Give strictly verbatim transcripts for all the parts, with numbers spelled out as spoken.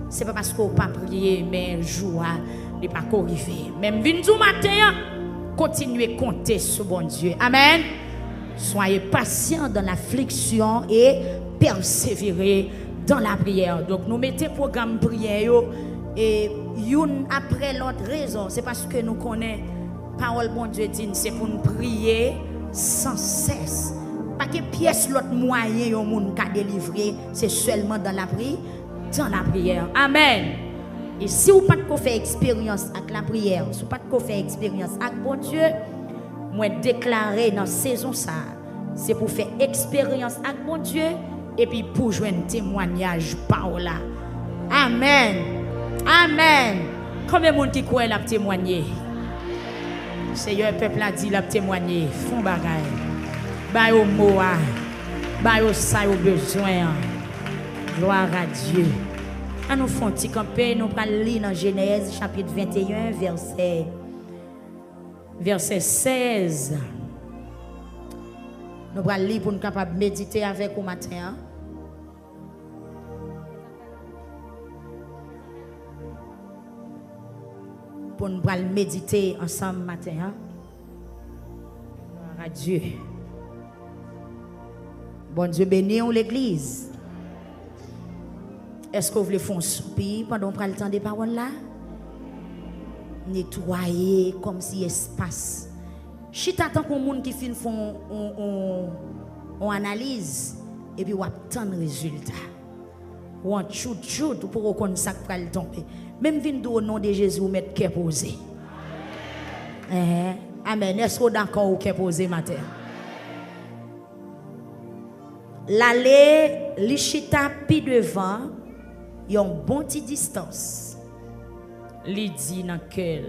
Se pa paske w pa priye, men jou a, li pako rive. Men m vin di w maten an, kontinye konte sou Bondye. Amèn. Soyez patient dans l'affliction et persévérez dans la prière. Donk, nou mete pwogram priyè yo, e, youn apre lòt. Rezon, se paske nou konnen pawòl Bondye di n, se pou n priye san sès. Pa gen pyès lòt mwayen yon moun ka delivre, se sèlman dans la pri-, dans la prière. Amèn. E si w pa t ko fè eksperyans ak lapriyè, si w pa t ko fè eksperyans ak Bondye, mwen deklare nan sezon sa a, se pou fè eksperyans ak Bondye, epi pou jwenn temwanyaj pa w la. Amèn. Amèn. Konbyen moun ki kwè l ap temwanye? Seyè, pèp la di l ap temwanye. Fè yon bagay. Ba yo mo a. Ba yo sa yo bezwen an. Gloire à Dieu. An nou fè yon ti kanpe, nou pral li nan Jenèz chapit venteyen, vèsè, vèsè sèz. Nou pral li pou n kapab medite avèk ou maten an. Pou n pral medite ansanm maten an. Gloire à Dieu. Bondye beni w, legliz. Èske w vle fè yon soupi pandan w pral tande pawòl la? Netwaye kòmsi espas. Chita tankou yon moun ki fin fè yon, yon, yon, yon analiz, epi w ap tann rezilta. Ou an tchout tchout, ou poko konn sa k pral tonbe. Men m vin di w, o non de Jezi, ou mèt kè poze. Enhen. Amèn. Èske w dakò ou kè poze maten an? L ale, li chita pi devan, yon bon ti distans. Li di nan kè l,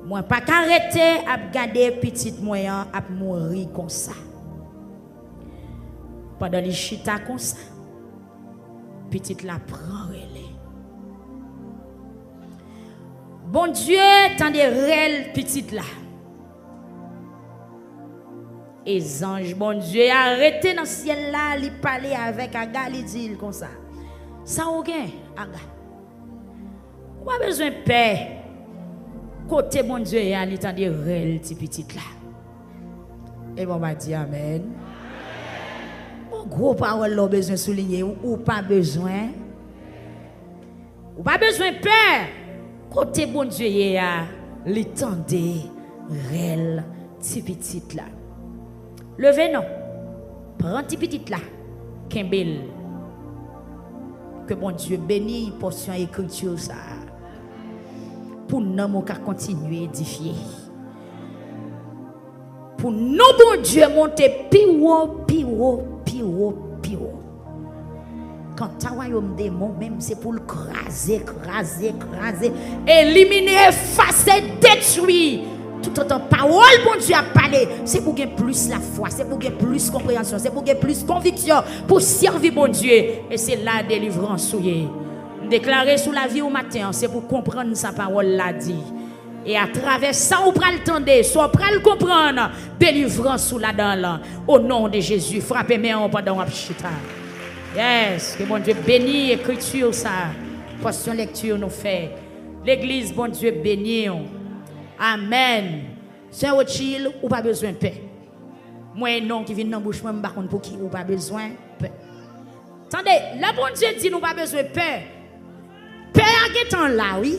mwen pa ka rete ap gade pitit mwen an ap mouri konsa. Pandan li chita konsa, pitit la pran rele. Bondye tande rèl pitit la. E zanj Bondye a rete nan syèl la, li pale avèk Aga, li di l konsa, sa w gen, Aga? Ou pa bezwen pè. Kote Bondye ye a, li tande rèl ti pitit la. E bon, ba di amèn. Yon gwo pawòl la w bezwen soulinye, ou, ou pa bezwen. Ou pa bezwen pè. Kote Bondye ye a, li tande rèl ti pitit la. Leve non. Pran ti pitit la. Kenbe l. Ke Bondye beni pòsyon ekriti sa a. Pou nanm ou ka kontinye edifye. Pou non Bondye monte pi wo, pi wo, pi wo, pi wo. Kanta wayòm demon menm, se pou l kraze, kraze, kraze, elimine, efase, detwi. Toutotan pawòl Bondye ap pale, se pou gen plis lafwa, se pou gen plis konpreyansyon, se pou gen plis konviksyon pou sèvi Bondye. E se la delivrans ou ye. M deklare sou lavi w maten an, se pou konprann sa pawòl la di. E atravè sa ou pral tande, sa w pral konprann, delivrans ou ladan l, o non de Jezi. Frape men w pandan w ap chita. Yes, ke Bondye beni ekriti sa, pòsyon lekti nou fè. Legliz, Bondye beni w. Amèn. Sè Rothschild, ou pa bezwen pè. Mwen, non ki vin nan bouch mwen, m pa konn pouki ou pa bezwen pè. Tande, lè Bondye di nou pa bezwen pè, pè a gentan la, wi.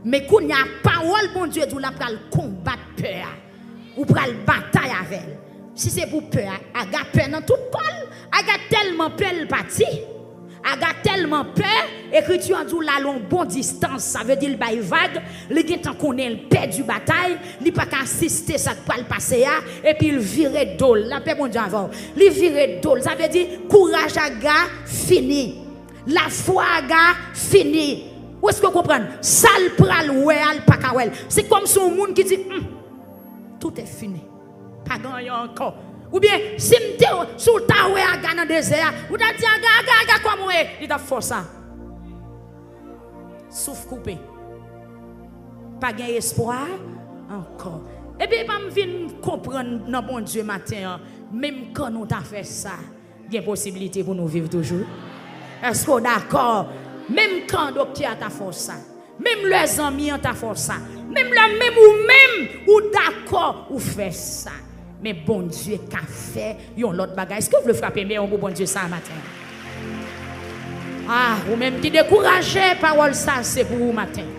Men kounye a, pawòl Bondye di w la pral konbat pè a. Ou pral batay avè l. Si se pou pè a, Aga pè nan tout kò l. Aga tèlman pè l pati. Aga tèlman pè, ekriti a di w l al yon bon distans, sa vle di l bay vag, li gentan konnen l pèdi batay, li pa ka asiste sa k pral pase a, epi l vire do l. Lapè Bondye avè w. Li vire do l, sa vle di kouraj Aga fini. Lafwa Aga fini. Ou èske w konprann? Sa l pral wè a, l pa ka wè l. Se kòmsi yon moun ki di, hmm, tout est fini. Pa gen anyen ankò. Oubyen, si m te, si w ta wè Aga nan dezè a, ou ta di, Aga, Aga, Aga, kòman w ye? Li t ap fè w sa. Souf koupe. Pa gen espwa ankò. Epi, pa m vin konprann nan Bondye maten an, menm kan nou ta fè sa, gen posiblite pou nou viv toujou. Èske w dakò? Menm kan doktè a ta fè w sa, menm lè zanmi an ta fè w sa, menm lè menm ou menm ou dakò ou fè sa, men Bondye ka fè yon lòt bagay. Èske w vle frape men w pou Bondye sa maten? Ah, ou menm ki dekouraje, pawòl sa se pou ou maten.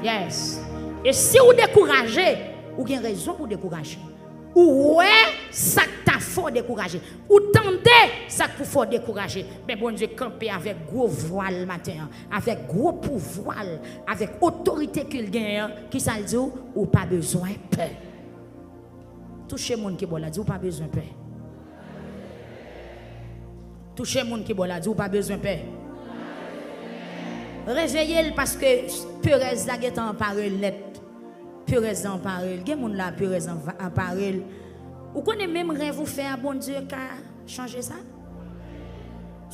Yes. E si w dekouraje, ou gen rezon pou dekouraje. Ou wè sa k ta fè w dekouraje. Ou tande sa k pou fè w dekouraje. Men Bondye kanpe avèk gwo vwa l maten an, avèk gwo pouvwa l, avèk otorite ke l genyen an. Kisa l di w? Ou pa bezwen pè. Touche moun ki bò w la, di w pa bezwen pè. Touche moun ki bò w la, di w pa bezwen pè. Reveye l paske perèz la gentan anpare l nèt. Perèz la anpare l. Gen moun la, perèz la anva- anpare l. Ou konnen menm rèv ou fè a, Bondye ka chanje sa?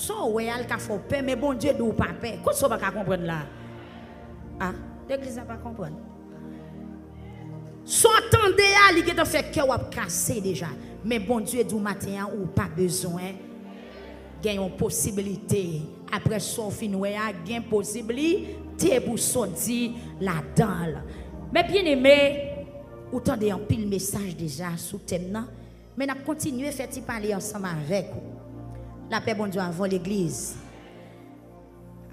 Sa w wè a, l ka fè w pè, men Bondye di w pa pè. Kot sa w pa ka konprann la? Ah, legliz la pa konprann. Sa w tande a, li gentan fè kè w ap kase deja. Men Bondye di w maten an, ou pa bezwen gen yon posiblite. Apre sa w fin wè a, gen posiblite pou soti ladan l. Men byeneme, ou tande anpil mesaj deja sou tèm nan, men n ap kontinye fè ti pale ansanm avèk ou. Lapè Bondye avè w, legliz.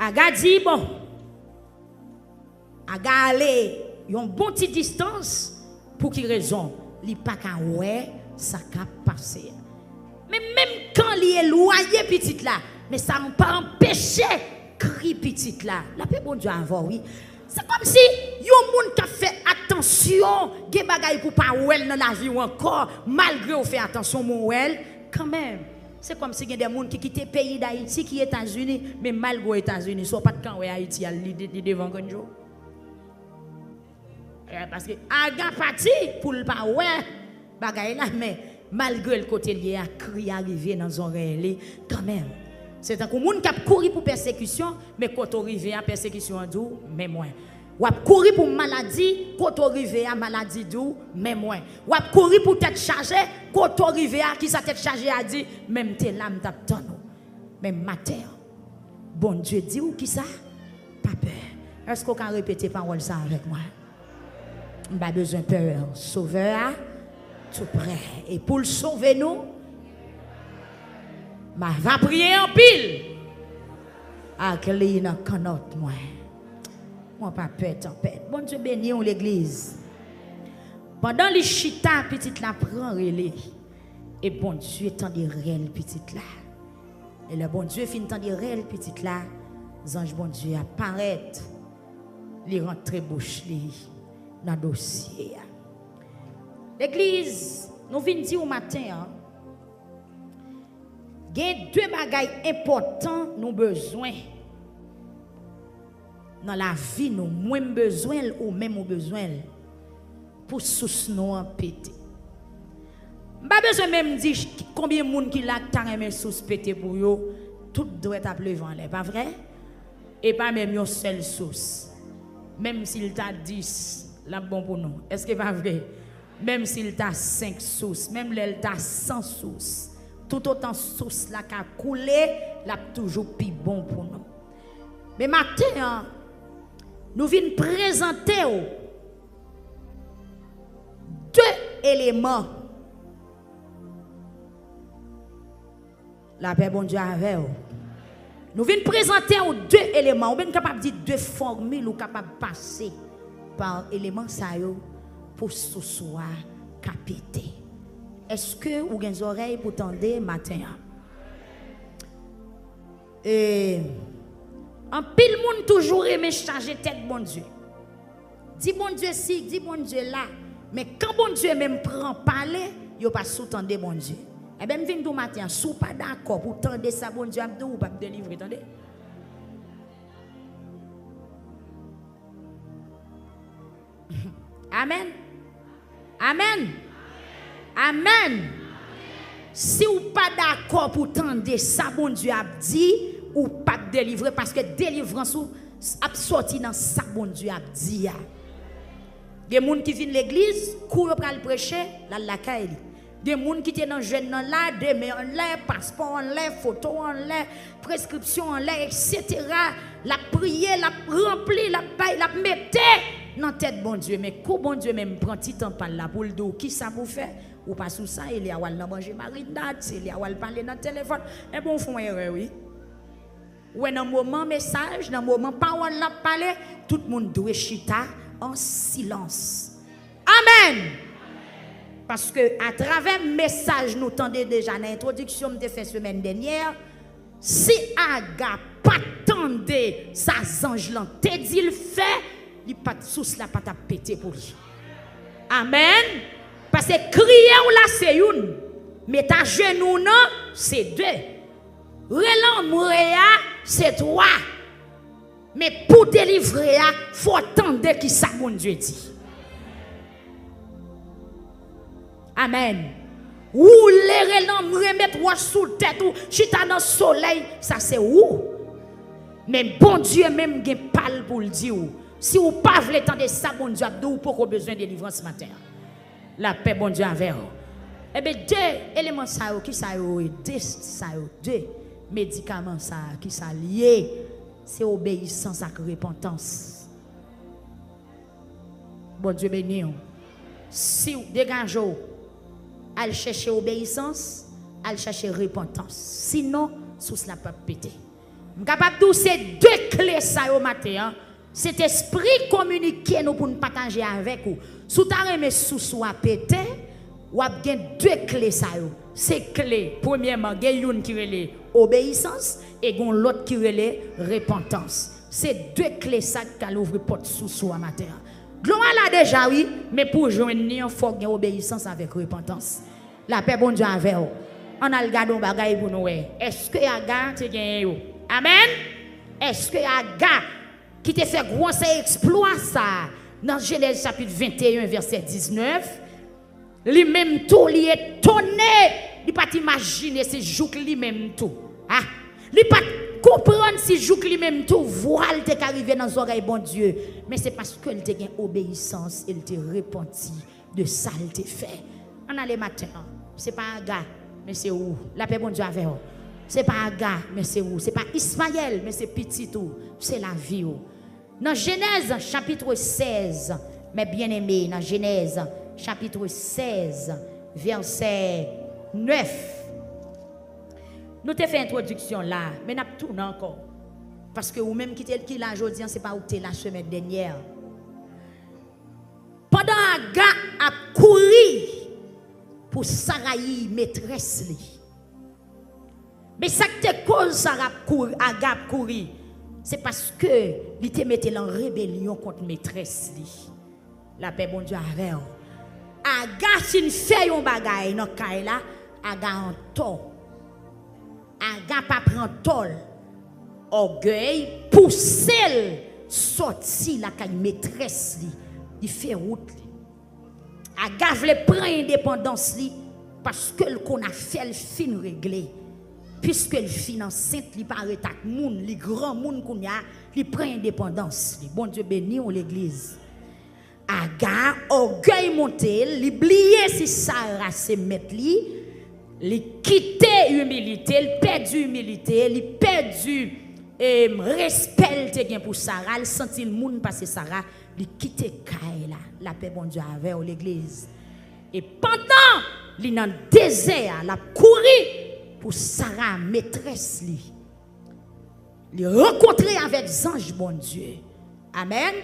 Aga di, bon, Aga ale yon bon ti distans. Pou ki rezon? Li pa ka wè sa k ap pase a. Men menm kan li elwaye pitit la, men sa pa anpeche kri pitit la. Lapè Bondye avè w, wi. Se kòmsi yon moun k ap fè atansyon, gen bagay pou pa wè l nan lavi w ankò, malgre w fè atansyon, men w wè l kanmenm. Se kòmsi gen de moun ki kite peyi Dayiti, ki Etazini, men malgre w Etazini, si w pa t ka wè Ayiti a, li de- li devan grenn je w. Eh, paske aga pati pou l pa wè bagay la, men malgre l kote l ye a, kri a rive nan zòrèy li kanmenm. Se tankou moun k ap kouri pou pèsekisyon, men kote w rive a, pèsekisyon an di w, men mwen. W ap kouri pou maladi, kote w rive a, maladi di w, men mwen. W ap kouri pou tèt chaje, kote w rive a, kisa tèt chaje a di, men m te la, m t ap tann ou. Men maten an, Bondye di w kisa? Pa pè. Èske w ka repete pawòl sa avèk mwen? M pa bezwen pè, Sovè a tou prè. E pou l sove nou, m ava priye anpil ak li nan kannòt mwen. Mwen pa pè tanpèt. Bondye beni w, legliz. Pandan li chita, pitit la pran rele. E Bondye tande rèl pitit la. E lè Bondye fin tande rèl pitit la, zanj Bondye a parèt. Li rantre bouch li nan dosye a. Legliz, nou vin di w maten an, gen de bagay enpòtan nou bezwen nan lavi nou. Mwen m bezwen l, ou menm ou bezwen l, pou sous nou an pete. M pa bezwen menm di ch- konbyen moun ki la k ta renmen sous pete pou yo, tout dwèt ap leve anlè, pa vre? E pa menm yon sèl sous. Menm si l ta dis, l ap bon pou nou. Èske pa vre? Menm si l ta senk sous, menm lè l ta san sous, toutotan sous la ka koule, l ap toujou pi bon pou nou. Men maten an, nou vin prezante w de eleman. Lapè Bondye avè w. Nou vin prezante w de eleman, oubyen n kapab di de fòmil ou kapab pase pa eleman sa yo pou sous ou a ka pete. Èske ou gen zòrèy pou tande maten an? E, anpil moun toujou renmen chaje tèt Bondye. Di Bondye si, di Bondye la. Men kan Bondye menm pran pale, yo pa sou tande Bondye. Enben, m vin di w maten an, si w pa dakò pou w tande sa Bondye ap di w, ou p ap delivre, tande. Amèn. Amèn. Amèn. Si w pa dakò pou tande sa Bondye ap di, ou p ap delivre, paske delivrans ou ap sòti nan sa Bondye ap di a. Gen moun ki vin legliz, kou yo pral preche, l al lakay li. Gen moun ki te nan jèn nan la, de men anlè, paspò anlè, foto anlè, preskripsyon anlè, etsetera. L ap priye, l ap ranpli, l ap bay, l ap mete nan tèt Bondye. Men kou Bondye menm pran ti tan pa l la pou l di w kisa pou w fè, ou pa sou sa, e lè a w al nan manje marinad, se lè a w al pale nan telefòn. Enben, w fè yon erè, wi. Ou wè, nan moman mesaj, nan moman pawòl l ap pale, tout moun dwe chita an silans. Amèn! Paske atravè mesaj nou tande deja nan entwodiksyon m te fè semèn dènyè, si Aga pa t tande sa zanj lan te di l fè, li pa t, sous la pa t ap pete pou li. Amèn! Paske kriye w la se youn, met ajenou w nan se de. Rele anmwe a se twa. Men pou delivre a, fò w tande kisa Bondye di. Amèn. Woule, rele anmwe, met wòch sou tèt ou, chita nan solèy, sa se ou. Men Bondye menm gen pa l pou l di w. Si w pa vle tande sa Bondye ap di w, ou poko bezwen delivrans maten an. Lapè Bondye avè w. Ebyen, de eleman sa yo, ki sa yo ye? De sa yo, de medikaman sa, ki sa l ye? Se obeyisans ak repantans. Bondye beni w. Si w degaje w, al chèche obeyisans, al chèche repantans. Sinon, sous la p ap pete. M kapab di w se de kle sa yo maten an. Sentespri kominike nou pou n pataje avèk ou. Si w ta renmen sous ou a pete, w ap gen de kle sa yo. Se kle, premyèman, gen youn ki rele obeyisans e gen yon lòt ki rele repantans. Se de kle sa k ka louvri pòt sous ou a maten an. Dlo a la deja, wi, men pou w jwenn li an, fò w gen obeyisans avèk repantans. Lapè Bondye avè w. Ann al gade yon bagay pou nou wè. Èske Aga te genyen yo? Amèn? Èske Aga, ki te fè gwo se eksplwa sa a nan Jenèz chapit venteyen, vèsè diznèf, li menm tou, li etone, li pa t imajine se jouk li menm tou. Ah, li pa t konprann si jouk li menm tou, vwa l te ka rive nan zòrèy Bondye. Men se paske l te gen obeyisans e l te repanti de sa l te fè. Ann ale maten an. Se pa Aga, men se ou. Lapè Bondye avè w. Se pa Aga, men se ou. Se pa Ismayèl, men se pitit ou. Se lavi w. Nan Jenèz chapit sèz, mes bien-aimés, nan Jenèz chapit sèz, vèsè nèf. Nou te fè entwodiksyon la, men n ap tounen ankò. Paske ou menm ki te, ki la jodi an, se pa ou ki te la semèn dènyè. Pandan Aga ap kouri pou Sarayi, metrès li. Men sa k te koz Sara ap kouri, Aga ap kouri, se paske li te mete l an rebelyon kont metrès li. Lapè Bondye avè w. Aga fin fè yon bagay nan kay la, Aga antò. Aga pa pran tò l. Ògèy pouse l sòti lakay metrès li. Li fè wout li. Aga vle pran endepandans li paske l konn afè l fin regle. Piske l fin ansent, li pa ret ak moun, li granmoun kounye a, li pran endepandans li. Bondye beni w, legliz. Aga, ògèy monte l, li bliye si Sara se mèt li, li kite imilite l, pèdi imilite, li pèdi, em, respè l te gen pou Sara, l santi l moun pase Sara, li kite kay la. Lapè Bondye avè w, legliz. E pandan li nan dezè a, l ap kouri pou Sara, metrès li. Li rankontre avèk zanj Bondye. Amèn.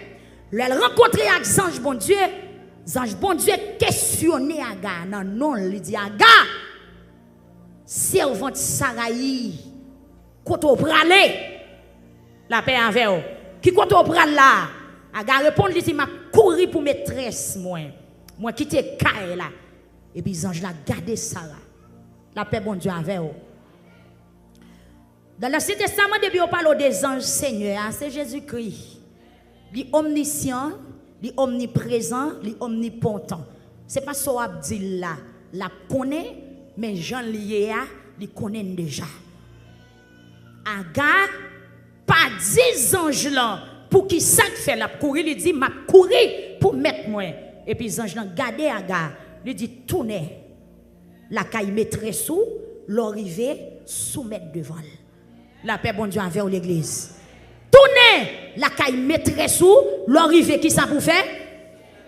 Lè l rankontre ak zanj Bondye, zanj Bondye kesyone Aga nan non l. Li di, Aga, sèvant Sarayi, kote w prale? Lapè avè w. Ki kote w pral la? Aga reponn, li di, m ap kouri pou metrès mwen. Mwen kite kay la. Epi zanj la gade Sara. Lapè Bondye avè w. Dan Lansyen Testaman, depi yo pale w de zanj Senyè a, se Jezikri. Li omnisyan, li omniprezan, li omnipotan. Se pa sa w ap di l la, l ap konnen, men jan l ye a, li konnen l deja. Aga pa di zanj lan poukisa k fè l ap kouri, li di, m ap kouri pou mèt mwen. Epi zanj lan gade Aga, li di, tounen. lakay metrès ou, lè w rive, soumèt devan l. Lapè Bondye avè w, legliz. Tounen lakay metrès ou, lè w rive, kisa pou w fè?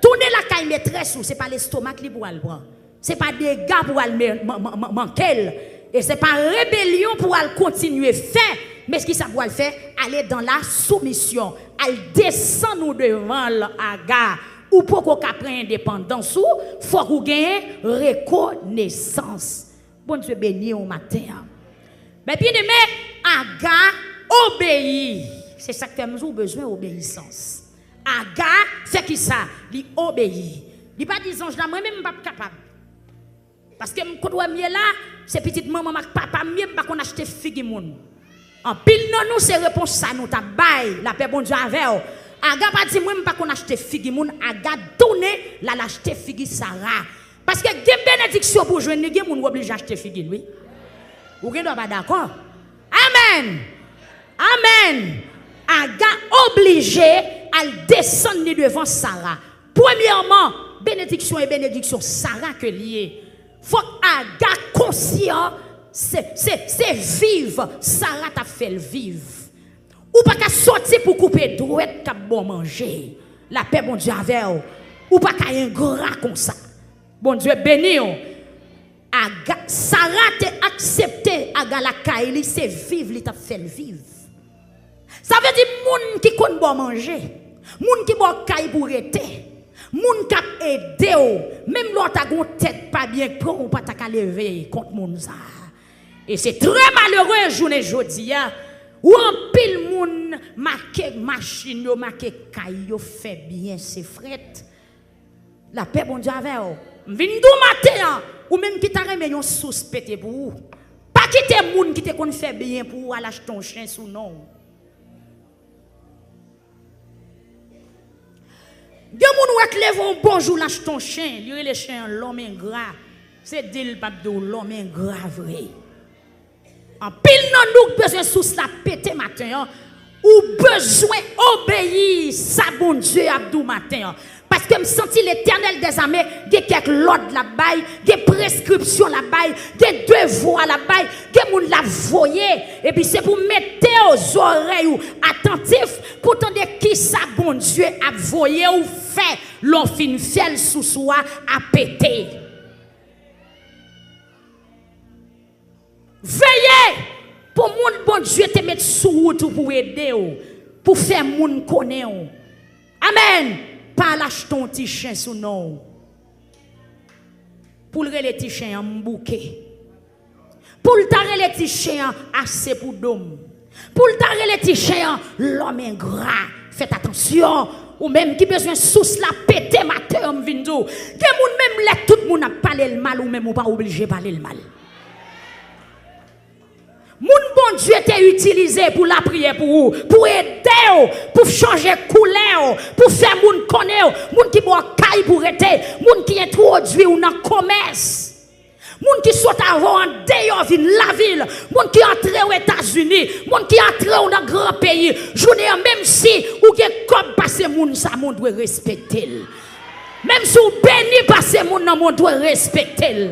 Tounen lakay metrès ou, se pa lestomak li pou al pran. Se pa dega pou al me- man- man- man- manke l. E se pa rebelyon pou al kontinye fè. Men kisa pou al fè? Ale dan la soumisyon. Al desann ou devan l, Aga. Ou poko ka pran endepandans ou, fòk ou gen rekonesans. Bondye beni w maten an. Men byeneme, Aga obeyi. Se sa k fè m di w bezwen obeyisans. Aga fè kisa? Li obeyi. Li pa di zanj la, mwen menm m p ap kapab. Paske m kot wè m ye la, se pitit manman m ak papa m ye, m pa konn achte figi moun. Anpil nan nou, se repons sa nou t ap bay, lapè Bondye avè w. Aga pa di mwen m pa konn achte figi moun, Aga tounen l al achte figi Sara. Paske gen benediksyon pou w jwenn li, gen moun w oblije achte figi l, wi. Ou gen dwa pa dakò. Amèn! Amèn! Aga oblije al desann li devan Sara. Premyèman, benediksyon e benediksyon Sara ke l ye. Fòk Aga konsyan se, se, se viv Sara t ap fè l viv. Ou pa ka soti pou koupe dwèt k ap ba w manje. Lapè Bondye avè w. Ou pa ka engra konsa. Bondye beni w. Aga, Sara te aksepte Aga lakay li, se viv li t ap fè l viv. Sa vle di moun ki konn ba w manje, moun ki ba w kay pou w rete, moun k ap ede w, menm lè w ta gen yon tèt pa byen pran, ou pa ta ka leve kont moun sa a. E se trè malere jounen jodi a, ou anpil moun make machin yo, make kay yo, fè byen se frèt. Lapè Bondye avè w. M vin di w maten an, ou menm ki ta renmen yon sous pete pou ou, pa kite moun ki te konn fè byen pou ou al achte yon chen sou non w. Gen moun ou wè k leve yon bon jou l achte yon chen, li rele chen an lòm engra. Se di l p ap di w lòm engra vre. Anpil nan nou k bezwen sous la pete maten an, ou bezwen obeyi sa Bondye ap di w maten an. Paske m santi Letènèl dèzame gen kèk lòd l ap bay, gen preskripsyon l ap bay, gen devwa l ap bay, gen moun l ap voye. Epi se pou mete w zòrèy ou atantif pou tande kisa Bondye ap voye w fè lè w fin fè l sous ou a ap pete. Veye pou moun Bondye te met sou wout ou pou ede w, pou fè moun konnen w. Amèn. Pa al achte yon ti chen sou non w. Pou l rele ti chen an m bouke. Pou l ta rele ti chen an ase pou do m. Pou l ta rele ti chen an lòm engra. Fèt atansyon, ou menm ki bezwen sous la pete maten an, m vin di w. Gen moun menm lè tout moun ap pale l mal, ou menm ou pa oblije pale l mal. Moun Bondye te itilize pou lapriyè pou ou, pou ede w, pou chanje koulè w, pou fè moun konnen w, moun ki ba w kay pou rete, moun ki entwodui w nan komès, moun ki sot avè w andeyò vin lavil, moun ki antre w Etazini, moun ki antre w nan gran peyi. Jounen an, menm si ou gen kòb pase moun sa, moun dwe respekte l. Menm si w beni pase moun nan, moun dwe respekte l.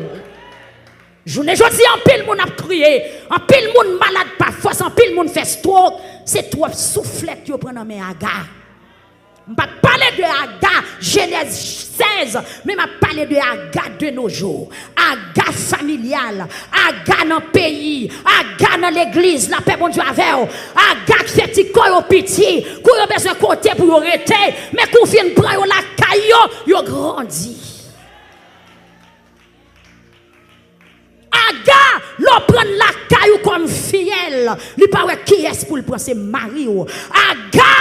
Jounen jodi a, anpil moun ap kriye, anpil moun malad pa fòs, anpil moun fè stroke, se twòp souflèt yo pran nan men Aga. M p ap pale de Aga Jenèz sèz, men m ap pale de Aga de nos jours. Aga familyal, Aga nan peyi, Aga nan legliz, lapè Bondye avè w. Aga k fè ti kò yo piti, kou yo bezwen kote pou yo rete, men kou fin pran yo lakay yo, yo grandi. Aga, lè w pran l lakay ou kòm fiyèl, li pa wè kiyès pou l pran, se mari w. Aga,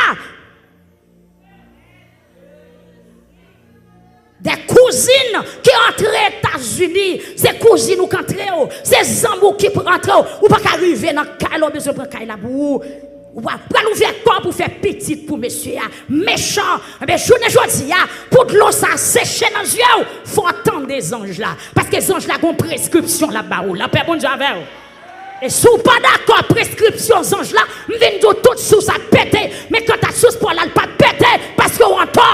de kouzin ki antre Etazini, se kouzin ou k antre w, se zanmi w ki pran antre w, ou pa ka rive nan kay la, ou bezwen pran kay la pou ou. Ou pa pral ouvè kò pou fè pitit pou mesye a. Mechan. Enben, jounen jodi a, pou dlo sa a seche nan zye w, fò w tande zanj la. Paske zanj la gon preskripsyon l ap ba ou. Lapè Bondye avè w. E si w pa dakò preskripsyon zanj la, m vin di w tout sous ap pete. Men kanta sous pa w la, l p ap pete, paske w antò.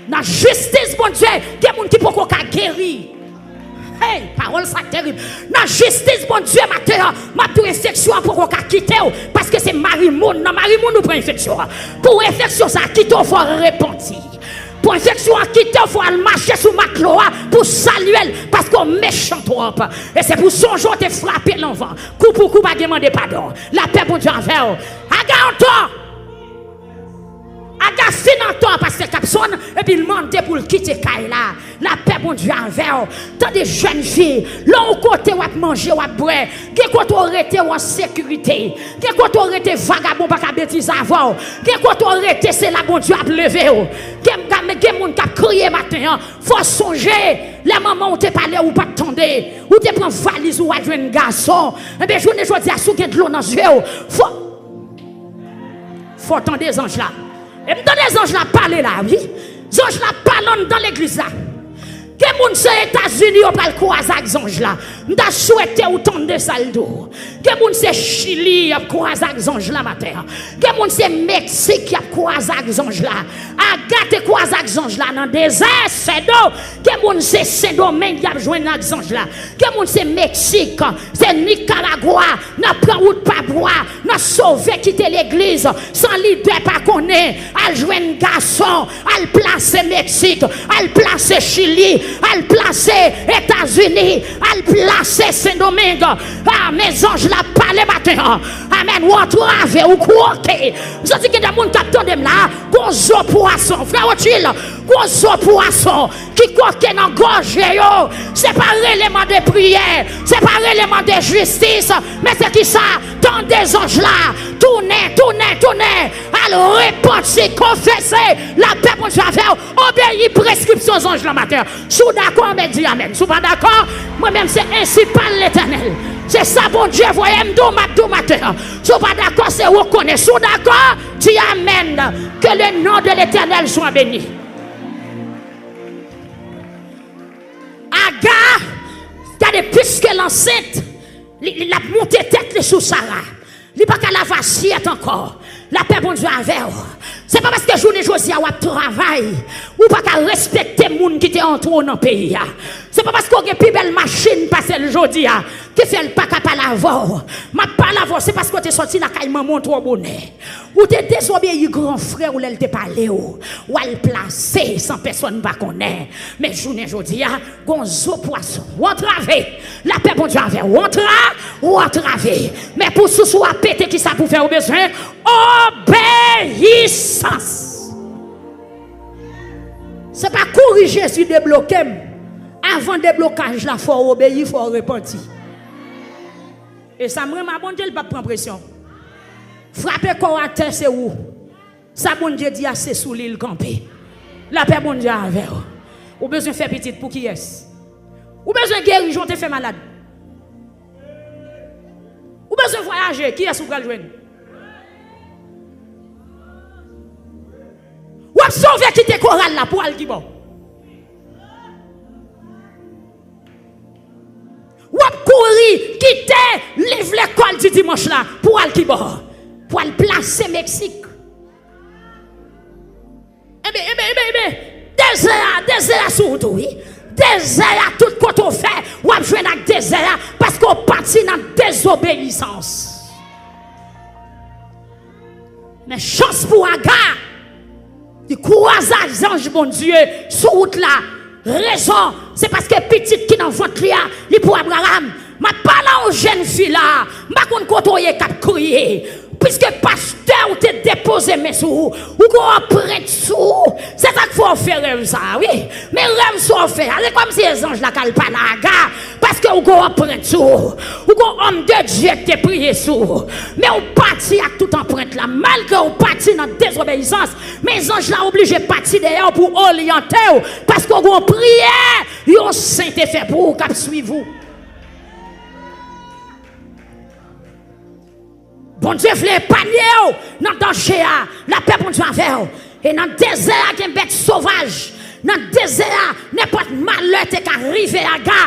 N a Jistis Bondye, gen moun ki poko ka geri. Hey, pawòl sa terib. Nan jistis Bondye maten an, m ap di w enfeksyon an poko ka kite w, paske se mari moun, nan mari moun ou pran enfeksyon an. Pou enfeksyon sa kite w, fò w repanti. Pou enfeksyon an kite w, fò w al mache sou matlo a pou w salye l, paske w mechan twòp. E se pou sonje w te frape l anvan. Kou pou kou, pa gen mande padon. Lapè Bondye avè w. Aga antò! Aga fin antò a pase kap sonn, epi l mande pou l kite kay la. Lapè Bondye avè w. Tande jèn fi, lè w kote w ap manje, w ap bwè, gen kote w rete w an sekirite. Gen kote w rete vagabon pa ka betize avè w. Gen kote w rete se la Bondye ap leve w. Gen, gen, gen moun k ap kriye maten an. Fò w sonje, lè manman w te pale, ou pa t tande. Ou te pran valiz ou al jwenn gason. Enben, jounen jodi a, si w gen dlo nan zye w, fò Fò w tande zanj la. E m tande zanj la pale la, wi. Zanj la pale anndan legliz la. Gen moun se Etazini yo pral kwaze ak zanj la. M ta swete ou tande sa l di w. Gen moun se Chili y ap kwaze ak zanj la maten an. Gen moun se Meksik y ap kwaze ak zanj la. Aga te kwaze ak zanj la nan dezè, Sèdo. Gen moun se Sendomeng y ap jwenn ak zanj la. Gen moun se Meksik, se Nikaragwa, n ap pran wout pa bwa, n ap sove kite legliz, san lidè pa konnen, al jwenn gason, al plase Meksik, al plase Chili, al plase Etazini, al plase Sendomeng. A, men zanj la pale maten an. Amèn. Ou antrave, ou kwoke. M santi gen de moun k ap tande m la. Gon zo pwason. Frè Otchil, gon zo pwason ki kwoke nan gòje yo. Se pa rele mande priyè, se pa rele mande jistis, men se kisa? Tande zanj la, tounen, tounen, tounen, al repanti, konfese, lapè Bondye avè w, obeyi preskripsyon zanj la maten an. Si w dakò, men di amèn. Si w pa dakò, mwen menm se ensi pale Letènèl. Se sa Bondye voye m di w, m ap di w maten an. Si w pa dakò, se ou konnen. Si w dakò, di amèn. Que le nom de l'Éternel soit béni. Aga, gade, piske l ansent, li, li, l ap monte tèt li sou Sara. Li pa ka lave asyèt ankò. Lapè Bondye avè w. Se pa paske jounen jodi a w ap travay, ou pa ka respekte moun ki te antre w nan peyi a. Se pa paske w gen pi bèl machin pase l jodi a ki fè l pa ka pale avè w. M ap pale avè w, se paske w te sòti lakay manman w twò bonè. Ou te dezobeyi gran frè w lè l te pale w. W al plase san pèsonn pa konnen. Men jounen jodi a, gon zo pwason. Ou antrave. Lapè Bondye avè w. Ou antra, ou antrave. Men pou sousou a pete, kisa pou fè ou bezwen? Obeyisans. Se pa kouri Jezi debloke m. Avan deblokaj la, fò w obeyi, fò w repanti. E sa m renmen a Bondye, li p ap pran presyon. Frape kò w atè, se ou. Sa Bondye di a, se sou li l kanpe. Lapè Bondye avè w. Ou bezwen fè pitit pou kiyès? Ou bezwen geri jan w te fè malad? Ou bezwen vwayaje, kiyès ou pral jwenn? W ap sove kite koral la pou al ki bò? W ap kouri kite liv lekòl di dimanch la pou al ki bò? Pou al plase Meksik. Enben, enben, enben, enben, dezè a, dezè a sou wout ou, wi. Dezè a, tout kote w fè, w ap jwenn ak dezè a, paske w pati nan dezobeyisans. Men chans pou Aga, li kwaze ak zanj Bondye sou wout la. Rezon, se paske pitit ki nan vant li a, li pou Abraram. M ap pale a yon jèn fi la, m pa konn kote w ye k ap kriye. Piske pastè ou te depoze men sou ou, ou gon anprent sou ou. Se sa k fè w fè rèv sa a, wi. Men rèv sa w fè a, se kòmsi se zanj la k al pale a Aga, paske ou gon anprent sou ou. Ou gon òm de Dye k te priye sou ou. Men ou pati ak tout anprent la. Malgre ou pati nan dezobeyisans, men zanj la oblije pati dèyè w pou oryante w, paske ou gon priyè yon sen te fè pou ou k ap swiv ou. Bondye vle epanye w nan danje a. Lapè Bondye avè w. E nan dezè a gen bèt sovaj. Nan dezè a, nenpòt malè te ka rive Aga.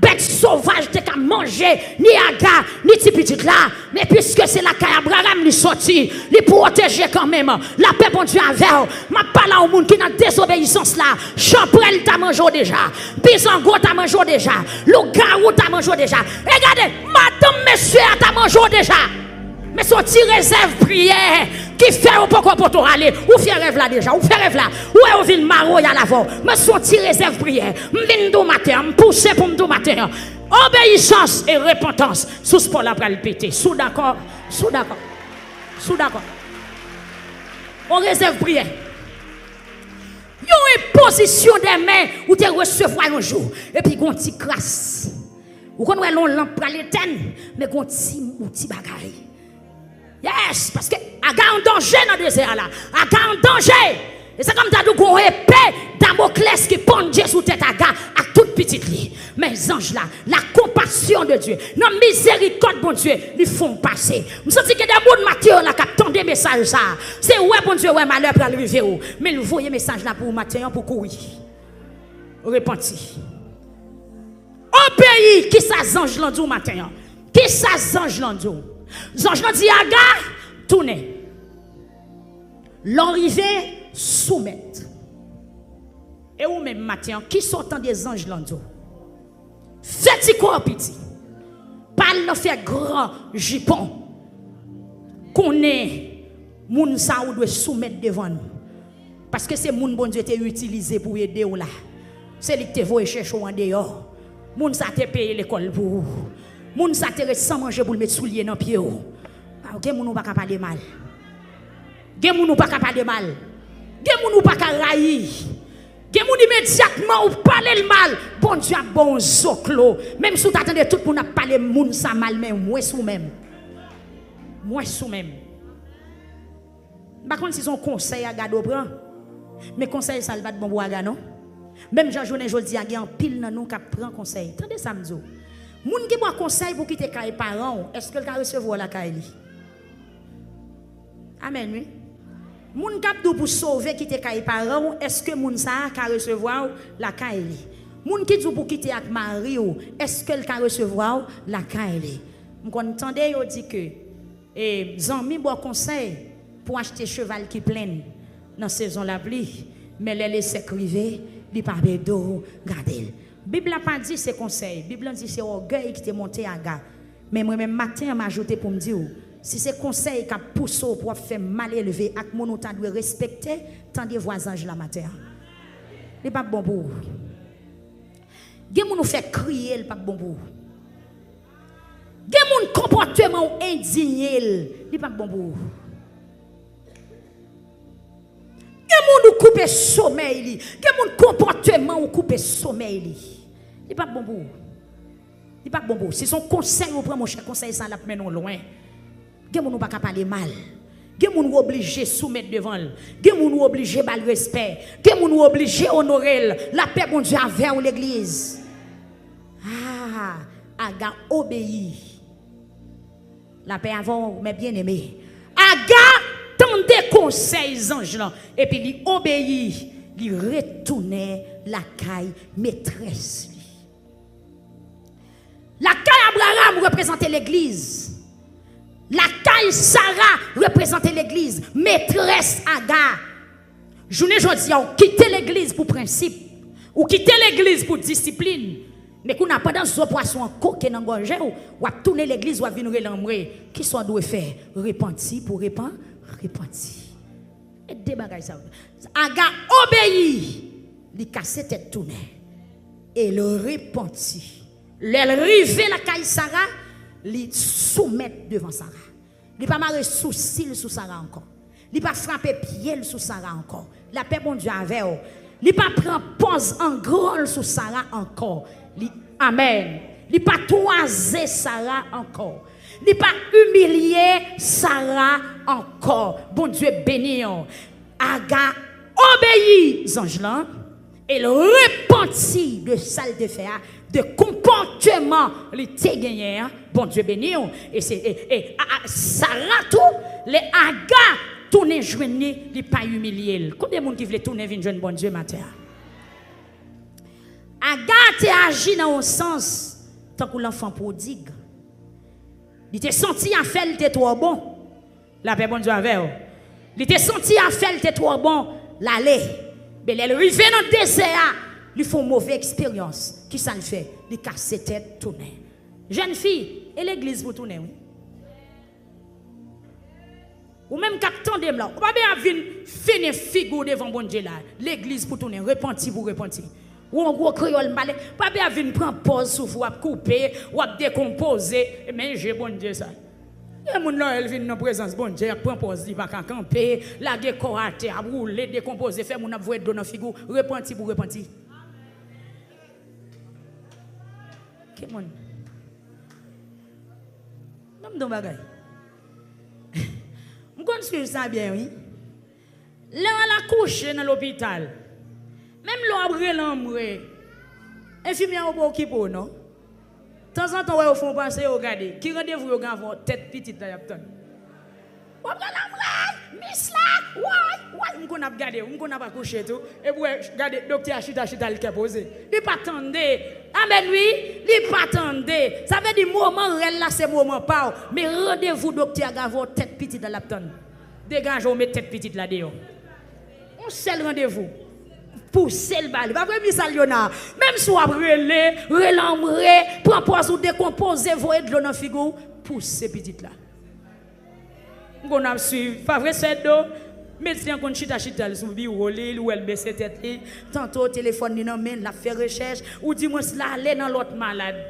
bèt sovaj te ka manje ni Aga, ni ti pitit la. Men piske se lakay Abraram li soti, li pwoteje kanmenm. Lapè Bondye avè w. M ap pale a yon moun ki nan dezobeyisans la. Chanpwèl ta manje w deja. Bizango ta manje w deja. Lougawou ta manje w deja. E gade, madanm mesye a ta manje w deja. Men se yon ti rezèv priyè ki fè yo poko pote w ale. Ou fè rèv la deja, ou fè rèv la. Ou wè yo vin mawoyal avè w. Men se yon ti rezèv priyè. M vin di w maten an, m pouse pou m di w maten an. Obeyisans e repantans. Sous pò la pral pete. Si w dakò, si w dakò, si w dakò. On rezèv priyè. Yon enpozisyon de men ou te resevwa yon jou. Epi gon ti kras. Ou konn wè lè yon lanp pral etèn, men gon ti, yon ti bagay. Yes, paske Aga an danje nan dezè a la. Aga an danje. E se kòm ta di w gon epe Damoklès ki pandye sou tèt Aga ak tout pitit li. Men zanj la, la compassion de Dieu, nan mizerikòd Bondye, li fè w pase. M santi gen de moun maten an la k ap tande mesaj sa a. Se wè Bondye wè malè pral rive w, men l voye mesaj la pou w maten an pou kouri. Repanti. Obeyi, kisa zanj lan di w maten an? Kisa zanj lan di w? Zanj lan di Aga, tounen. Lè w rive, soumèt. E ou menm maten an, kisa w tande zanj lan di w? Fè ti kò w piti. Pa al nan fè gran jipon. Konnen moun sa ou dwe soumèt devan l. Paske se moun Bondye te itilize pou ede w la. Se li ki te voye chèche w andeyò. Moun sa te peye lekòl pou ou. Moun sa te ret san manje pou l met soulye nan pye w. Gen moun ou pa ka pale mal. Gen moun ou pa ka pale mal. Gen moun ou pa ka rayi. Gen moun imedyatman ou pale l mal, Bondye ap ba w yon zoklo. Menm si w ta tande tout moun ap pale moun sa mal, men mwens ou menm. Mwens ou menm. M pa konn si se yon konsèy Aga dwe pran, men konsèy sa a li pa t bon pou Aga non. Menm jan jounen jodi a gen anpil nan nou k ap pran konsèy. Tande sa m di w. Moun ki ba w konsèy pou w kite kay paran w, èske l ka resevwa w lakay li? Amèn wi. Moun k ap di w pou sove kite kay paran w, èske moun sa a ka resevwa w lakay li? Moun ki di w pou kite ak mari w, èske l ka resevwa w lakay li? M konn tande yo di ke e zanmi ba w konsèy pou w achte cheval ki plenn nan sezon lapli, men lè lesèk rive, li pa ede w gade l. Bib la pa di se konsèy, Bib la di se ògèy ki te monte Aga. Men mwen menm maten an m ajoute pou m di w, si se konsèy k ap pouse w pou w ap fè malelve ak moun ou ta dwe respekte, tande vwa zanj la maten an. Li p ap bon pou ou. Gen moun ou fè kriye, li p ap bon pou ou. Gen moun konpòteman w endiye l, li p ap bon pou ou. Gen moun ou koupe somèy li. Gen moun konpòteman ou koupe somèy li. Li p ap bon pou ou. Li p ap bon pou ou. Si se yon konsèy ou pran, monchè, konsèy sa l ap mennen w lwen. Gen moun ou pa ka pale mal. Gen moun ou oblije soumèt devan l. Gen moun ou oblije ba l respè. Gen moun ou oblije onore l. Lapè Bondye avè w, legliz. Ah, Aga obeyi. Lapè avè w, mes bien-aimés. Aga tande konsèy zanj lan, epi li obeyi, li retounen lakay metrès li. Lakay Abraram reprezante legliz. Lakay Sara reprezante legliz. Metrès Aga. Jounen jodi a, ou kite legliz pou prensip. Ou kite legliz pou disiplin. Men kounye a, pandan zo pwason an koke nan gòje w, w ap tounen legliz, w ap vin rele anmwe. Kisa w dwe fè? Repanti pou repan-, repanti. E de bagay sa yo. Aga obeyi, li kase tèt tounen. E l repanti. Lè l rive lakay Sara, li soumèt devan Sara. Li pa mare sousi l sou Sara ankò. Li pa frape pye l sou Sara ankò. Lapè Bondye avè w. Li pa pran pòz angran l sou Sara ankò. Li, amèn. Li pa twaze Sara ankò. Li pa imilye Sara ankò. Bondye beni w. Aga obeyi zanj lan e l repanti de sa l te fè a, de konpòteman li te genyen an. Bondye beni w. E se, e, e, a, a, Sara tou, lè Aga tounen jwenn li, li pa imilye l. Konbyen moun ki vle tounen vin jwenn Bondye maten an? Aga te aji nan yon sans Tankou lanfan pwodig. Li te santi afè l te twò bon. Lapè Bondye avè w. Li te santi afè l te twò bon, l ale. Men lè l rive nan dezè a, li fè yon move eksperyans. Kisa l fè? Li kase tèt tounen. Jèn fi, e legliz pou tounen, wi. Ou menm k ap tande m la, ou pa bezwen ap vin fennen figi w devan Bondye la. Legliz pou tounen, repanti pou repanti. Ou yon gwo kreyòl m pale, pa bezwen ap vin pran pòz sou w ap koupe, w ap dekonpoze. Men je Bondye sa. Gen moun lè l vin nan prezans Bondye, ap pran pòz li pa ka kanpe, lage kò atè, ap woule, dekonpoze, fè moun ap voye dlo nan figi w, repanti pou repanti. Ki moun? Ban m di w bagay. M konn swiv sa byen, wi. Lè w al akouche nan lopital, menm lè w ap rele anmwe, enfimyè yo pa okipe w, non. Tanzantan, w wè yo fè yon pase, yo gade. Ki randevou yo gen avè w? Tèt pitit la y ap tann. W ap gade anmwe, mis la, woy, woy. M konn ap gade, m konn ap akouche tou. Epi w wè, gade, doktè a chita, chita, li kè poze. Li pa tande. Amèn, wi. Li pa tande. Sa vle di, moman rèl la, se moman pa w. Men randevou doktè a gen avè w, tèt pitit la, l ap tann. Degaje w, met tèt pitit la deyò. Yon sèl randevou. Pouse l ba li. Pa vre, Miss Aliona? Menm si w ap rele, rele anmwe, pran pòz ou dekonpoze, voye dlo nan figi w, pouse pitit la. M konn ap swiv. Pa vre, sè Do? Medsen an konn chita, chita l sou biwo li, li wè l bese tèt li. Tanto telefòn li nan men l, l ap fè rechèch. Ou di mwens l ale nan lòt malad.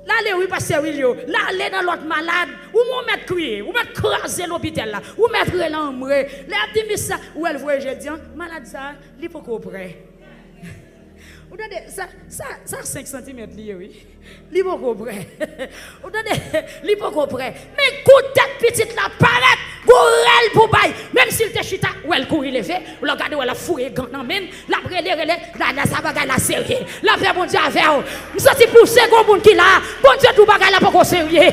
L ale wi, pastè Wilio. L ale nan lòt malad. Ou, ou mèt kriye. Ou mèt kraze lopital la. Ou mèt rele anmwe. Lè y ap di mis sa, ou wè l voye je l di, an, malad sa, li poko prè. Ou tande, sa, sa, sa senk santimèt li ye, wi. Li poko prè. Ou tande, li poko prè. Men kou tèt pitit la parèt, gon rèl pou bay. Menm si l te chita, ou wè l kouri leve, ou lè w gade, ou wè l ap fouye gan nan men l, l ap rele, rele, la, la, sa bagay la serye. Lapè Bondye avè w. M santi pouse gon moun ki la, Bondye di w bagay la poko serye.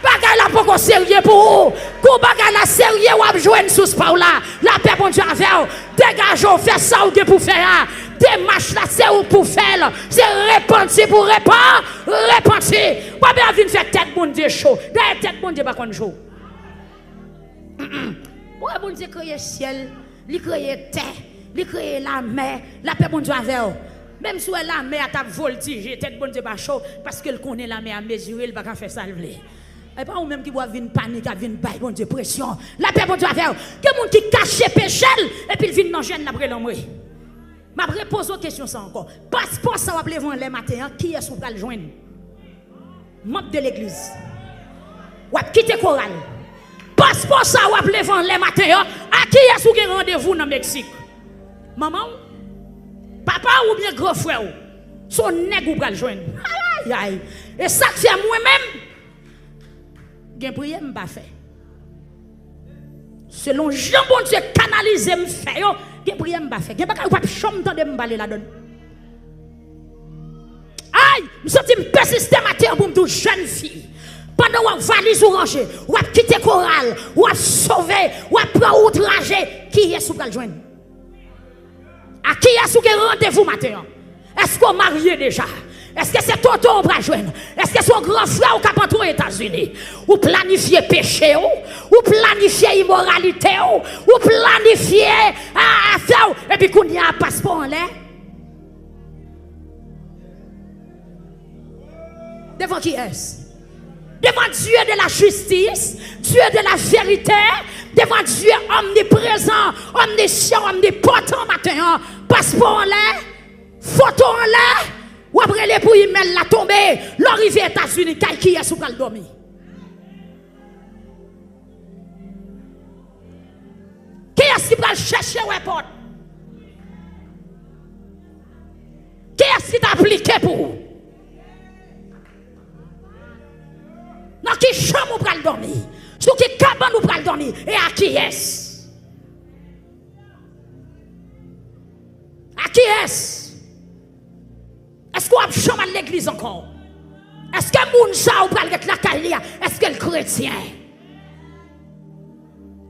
Bagay la poko serye pou ou. Kou bagay la serye, w ap jwenn sous pa w la. Lapè Bondye avè w. Degaje w, fè sa w gen pou fè a. Demach la, se ou pou fè l. Se repanti pou repan-, repanti. W ap vin fè tèt Bondye cho. Dayè, tèt Bondye pa konn cho. Ou wè Bondye kreye syèl, li kreye tè, li kreye lamè, lapè Bondye avè w. Menm si w wè lamè a t ap voltije, tèt Bondye pa cho, paske l konnen lamè a mezire, l pa ka fè sa l vle. E pa ou menm ki pou ap vin panik, ap vin bay Bondye presyon. Lapè Bondye avè w. Gen moun ki kache peche l, epi l vin nan jèn, l ap rele anmwe. M ap repoze w kesyon sa ankò. Paspò sa w ap leve anlè maten an, kiyès ou pral jwenn? Manm de legliz. W ap kite koral. Paspò sa w ap leve anlè maten an, a kiyès ou gen randevou nan Meksik? Manman w? Papa w oubyen gran frè w? Se yon nèg ou pral jwenn. Ayayay! E sa k fè mwen menm, gen priyè m pa fè. Selon jan Bondye kanalize m fè yo, gen priyè m pa fè. Gen bagay ou p ap janm tande m pale ladann. Ay, m santi m pèsiste maten an pou m di w, jèn fi, pandan w ap valiz ou ranje, w ap kite koral, w ap sove, w ap pran wout raje, kiyès ou pral jwenn? A kiyès ou gen randevou maten an? Èske w marye deja? Èske se tonton w pral jwenn? Èske se yon gran frè w k ap antre Etazini? Ou planifye peche w, ou planifye imoralite w, ou planifye, a, afè w, epi kounye a paspò anlè? Devan kiyès? Devan Dieu de la justice, Dieu de la vérité, devan Dieu omniprésent, omniscient, omnipotent maten an, paspò anlè, foto anlè, w ap rele pou imèl la tonbe, lè w rive Etazini, kay kiyès ou pral dòmi? Kiyès ki pral chèche w èpòt? Kiyès ki t aplike pou ou? Nan ki chanm ou pral dòmi? Sou ki kabann ou pral dòmi? E a kiyès? A kiyès? Èske w ap janm al legliz ankò? Èske moun sa ou pral ret lakay li a, èske l kretyen?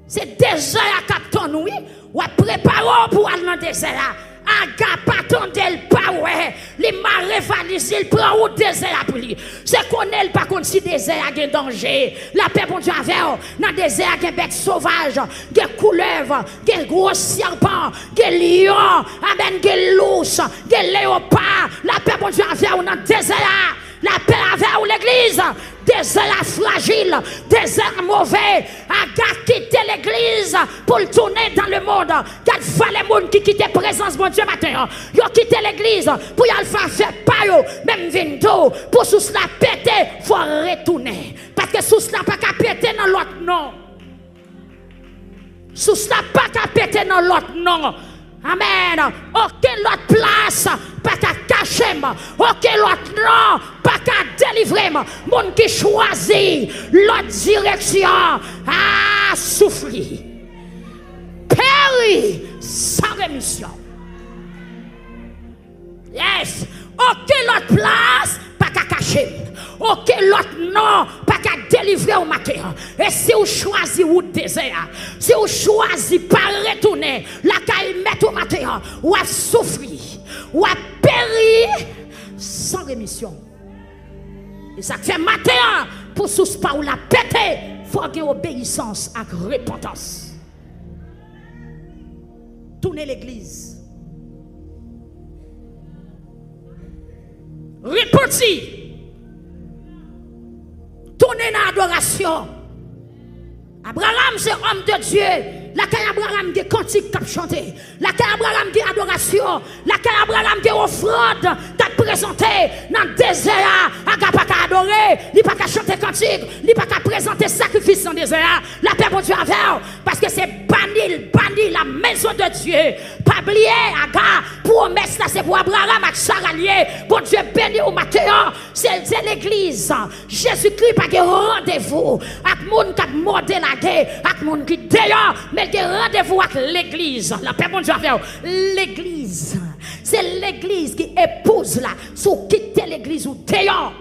Se dezè a k ap tann ou, wi. W ap prepare w pou w al nan dezè a. Aga pa tande l, pa wè. Li mare valiz li, l pran wout dezè a pou li. Se konnen l pa konn si dezè a gen danje. Lapè Bondye avè w. Nan dezè a gen bèt sovaj, gen koulèv, gen gwo sèpan, gen lyon, amèn, gen lous, gen leyopa. Lapè Bondye avè w nan dezè a. Lapè avè w, legliz. Dezè a frajil, dezè a move. Aga kite legliz pou l tounen dans le monde. Gad valè moun ki kite prezans Bondye maten an. Yo kite legliz pou y al fè afè pa yo. Men m vin di w, pou sous la pete, fò w retounen. Paske sous la pa ka pete nan lòt non. Sous la pa ka pete nan lòt non. Amèn. Okenn lòt plas pa ka kache m. Okenn lòt non pa ka delivre m. Moun ki chwazi lòt direksyon a soufri. Peri san remisyon. Yes. Okenn lòt plas pa ka kache m. Okenn lòt non pa ka delivre w maten an. E si w chwazi wout dezè a, si w chwazi pa retounen lakay mèt ou maten an, w ap soufri, w ap peri san remisyon. E sa k fè maten an, pou sous pa w la pete, fò gen obeyisans ak repantans. Tounen legliz. Repanti. Tounen nan adorasyon. Abraram se òm de Dye. Lakay Abraram gen kantik k ap chante. Lakay Abraram gen adorasyon. Lakay Abraram gen ofrann k ap prezante. Nan dezè a, Aga pa ka adore. Li pa ka chante kantik. Li pa ka prezante sakrifis nan dezè a. Lapè Bondye avè w. Paske se bani l bani la maison de Dieu. Pa bliye, Aga, pwomès la se pou Abraram ak Sara l ye. Bondye beni w maten an. Se, se legliz. Jezikri pa gen randevou ak moun k ap mòde lage, ak moun ki deyò, men l gen randevou ak legliz. Lapè Bondye avè w. Legliz. Se legliz ki epouz la. Si w kite legliz, ou deyò.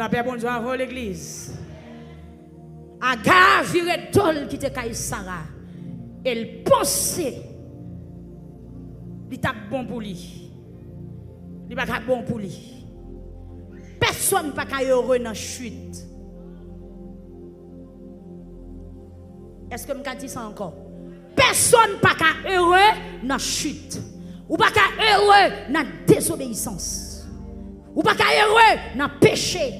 Lapè Bondye avè w, legliz. Aga vire do l kite kay Sara. E l panse li t ap bon pou li. Li pa ka bon pou li. Pèsonn pa ka ere nan chit. Èske m ka di sa ankò? Pèsonn pa ka ere nan chit. Ou pa ka ere nan dezobeyisans. Ou pa ka ere nan peche.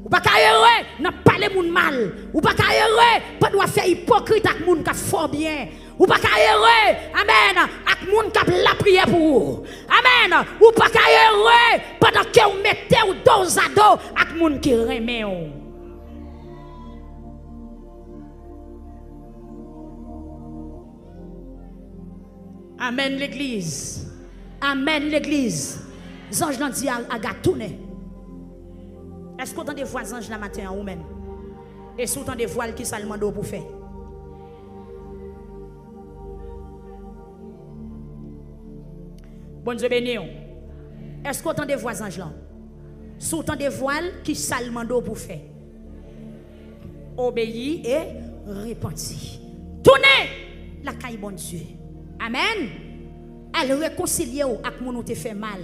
Ou pa ka ere nan pale moun mal. Ou pa ka ere pandan w ap fè ipokrit ak moun k ap fè w byen. Ou pa ka ere, amèn, ak moun k ap lapriyè pou ou. Amèn. Ou pa ka ere pandan ke w mete w dozado ak moun ki renmen w. Amèn, legliz. Amèn, legliz. Zanj lan di Aga tounen. Èske w tande vwa zanj la maten an, ou menm? E si w tande vwa l, kisa l mande w pou fè? Bondye beni w. Èske w tande vwa zanj lan? Si w tande vwa l, kisa l mande w pou fè? Obeyi e repanti. Tounen lakay Bondye. Amèn. Al rekonsilye w ak moun ou te fè mal.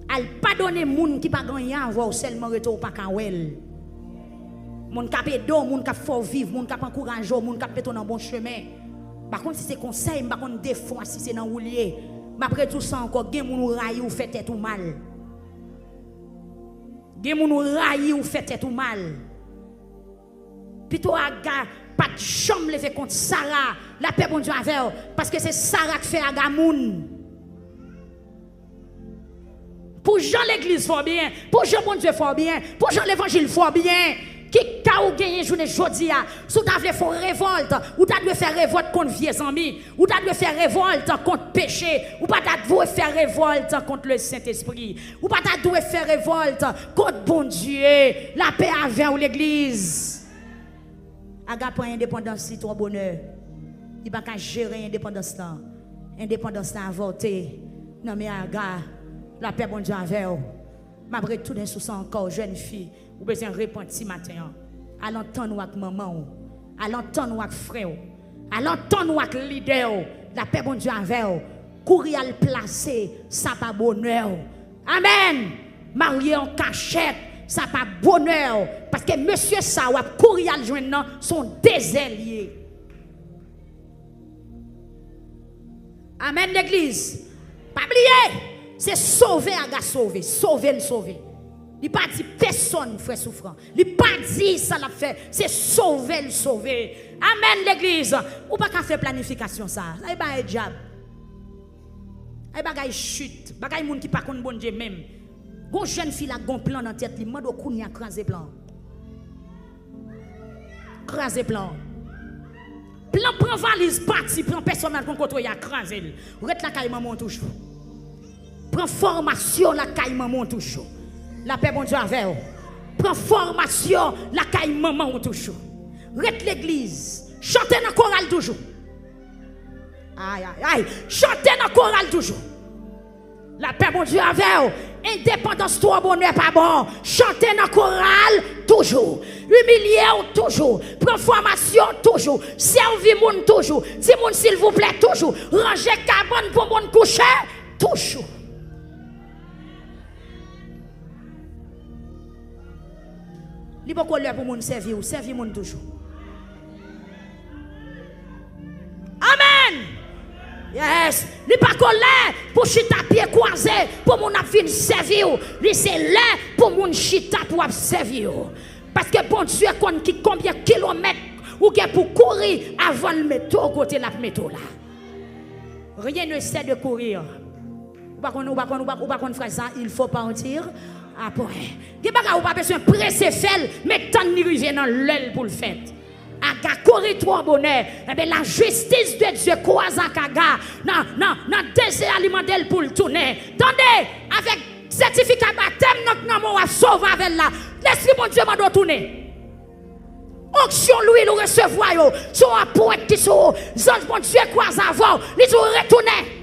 Al padone moun ki pa gen anyen avè w, sèlman rete w pa ka wè l. Moun k ap ede w, moun k ap fè w viv, moun k ap ankouraje w, moun k ap mete w nan bon chemen. M pa konn si se konsèy, m pa konn defwa, si se nan ou l ye. M ap redi w sa ankò, gen moun ou rayi, ou fè tèt ou mal. Gen moun ou rayi, ou fè tèt ou mal. Pito Aga pa t janm leve kont Sara, lapè Bondye avè w, paske se Sara k fè Aga moun. Pou jan legliz fè w byen, pou jan Bondye fè w byen, pou jan levanjil fè w byen, ki ka ou genyen jounen jodi a? Si w ta vle fè yon revòlt, ou ta dwe fè revòlt kont vye zanmi. Ou ta dwe fè revòlt kont peche. Ou pa ta dwe fè revòlt kont Lesentespri. Ou pa ta dwe fè revòlt kont Bondye. Lapè avè w, legliz. Aga pran endepandans li twò bonè. Li pa ka jere endepandans lan. Endepandans lan avòte nan men Aga. Lapè Bondye avè w. M ap retounen sou sa ankò, jèn fi. Ou bezwen repanti maten an. Al antann ou ak manman w. Al antann ou ak frè w. Al antann ou ak lidè w. Lapè Bondye avè w. Kouri al plase, sa pa bonè w. Amèn. Marye an kachèt, sa pa bonè w. Paske mesye sa w ap kouri al jwenn nan, se yon dezè l ye. Amèn, legliz. Pa bliye, se sove Aga sove, sove l sove. Li pa di pèsonn, frè Soufran. Li pa di sa l ap fè, se sove l sove. Amèn, legliz. Ou pa ka fè planifikasyon sa. Sa e bagay dyab. Sa e bagay chit. Bagay moun ki pa konn Bondye menm. Gon jèn fi la gon plan nan tèt li, m mande w kounye a kraze plan an. Kraze plan an. Plan pran valiz pati, plan pèsonn al konn kote w ye a kraze l. Ret lakay manman w toujou. Pran fòmasyon lakay manman w toujou. Lapè Bondye avè w. Pran fòmasyon lakay manman w toujou. Ret legliz. Chante nan koral toujou. Ay, ay, ay. Chante nan koral toujou. Lapè Bondye avè w. Endepandans twò bonè pa bon. Chante nan koral toujou. Imilye w toujou. Pran fòmasyon toujou. Sèvi moun toujou. Di moun silvouplè toujou. Ranje kabann pou moun kouche toujou. Li poko lè pou moun sèvi w, sèvi moun toujou. Amèn. Yes. Li pako lè pou chita pye kwaze pou moun ap vin sèvi w. Li se lè pou moun chita pou ap sèvi w. Paske Bondye konn ki konbyen kilomèt ou gen pou kouri avan l mete w kote l ap mete w la. Rien ne sert de courir. Ou pa konn, ou pa konn, ou pa, ou pa konn fraz sa, il faut partir après. Gen bagay ou pa bezwen prese fè l, men tann li rive nan lè l pou l fèt. Aga kouri twò bonè. Enben, la justice de Dieu kwaze ak Aga nan, nan, nan dezè a, li mande l pou l tounen. Tande, avèk sètifika batèm nan k nan men w ap sove avè l la, Lespri Bondye mande w tounen. Onksyon lwil ou resevwa yo, se yon apwent ki sou ou. Zanj Bondye kwaze avè w, li di w retounen.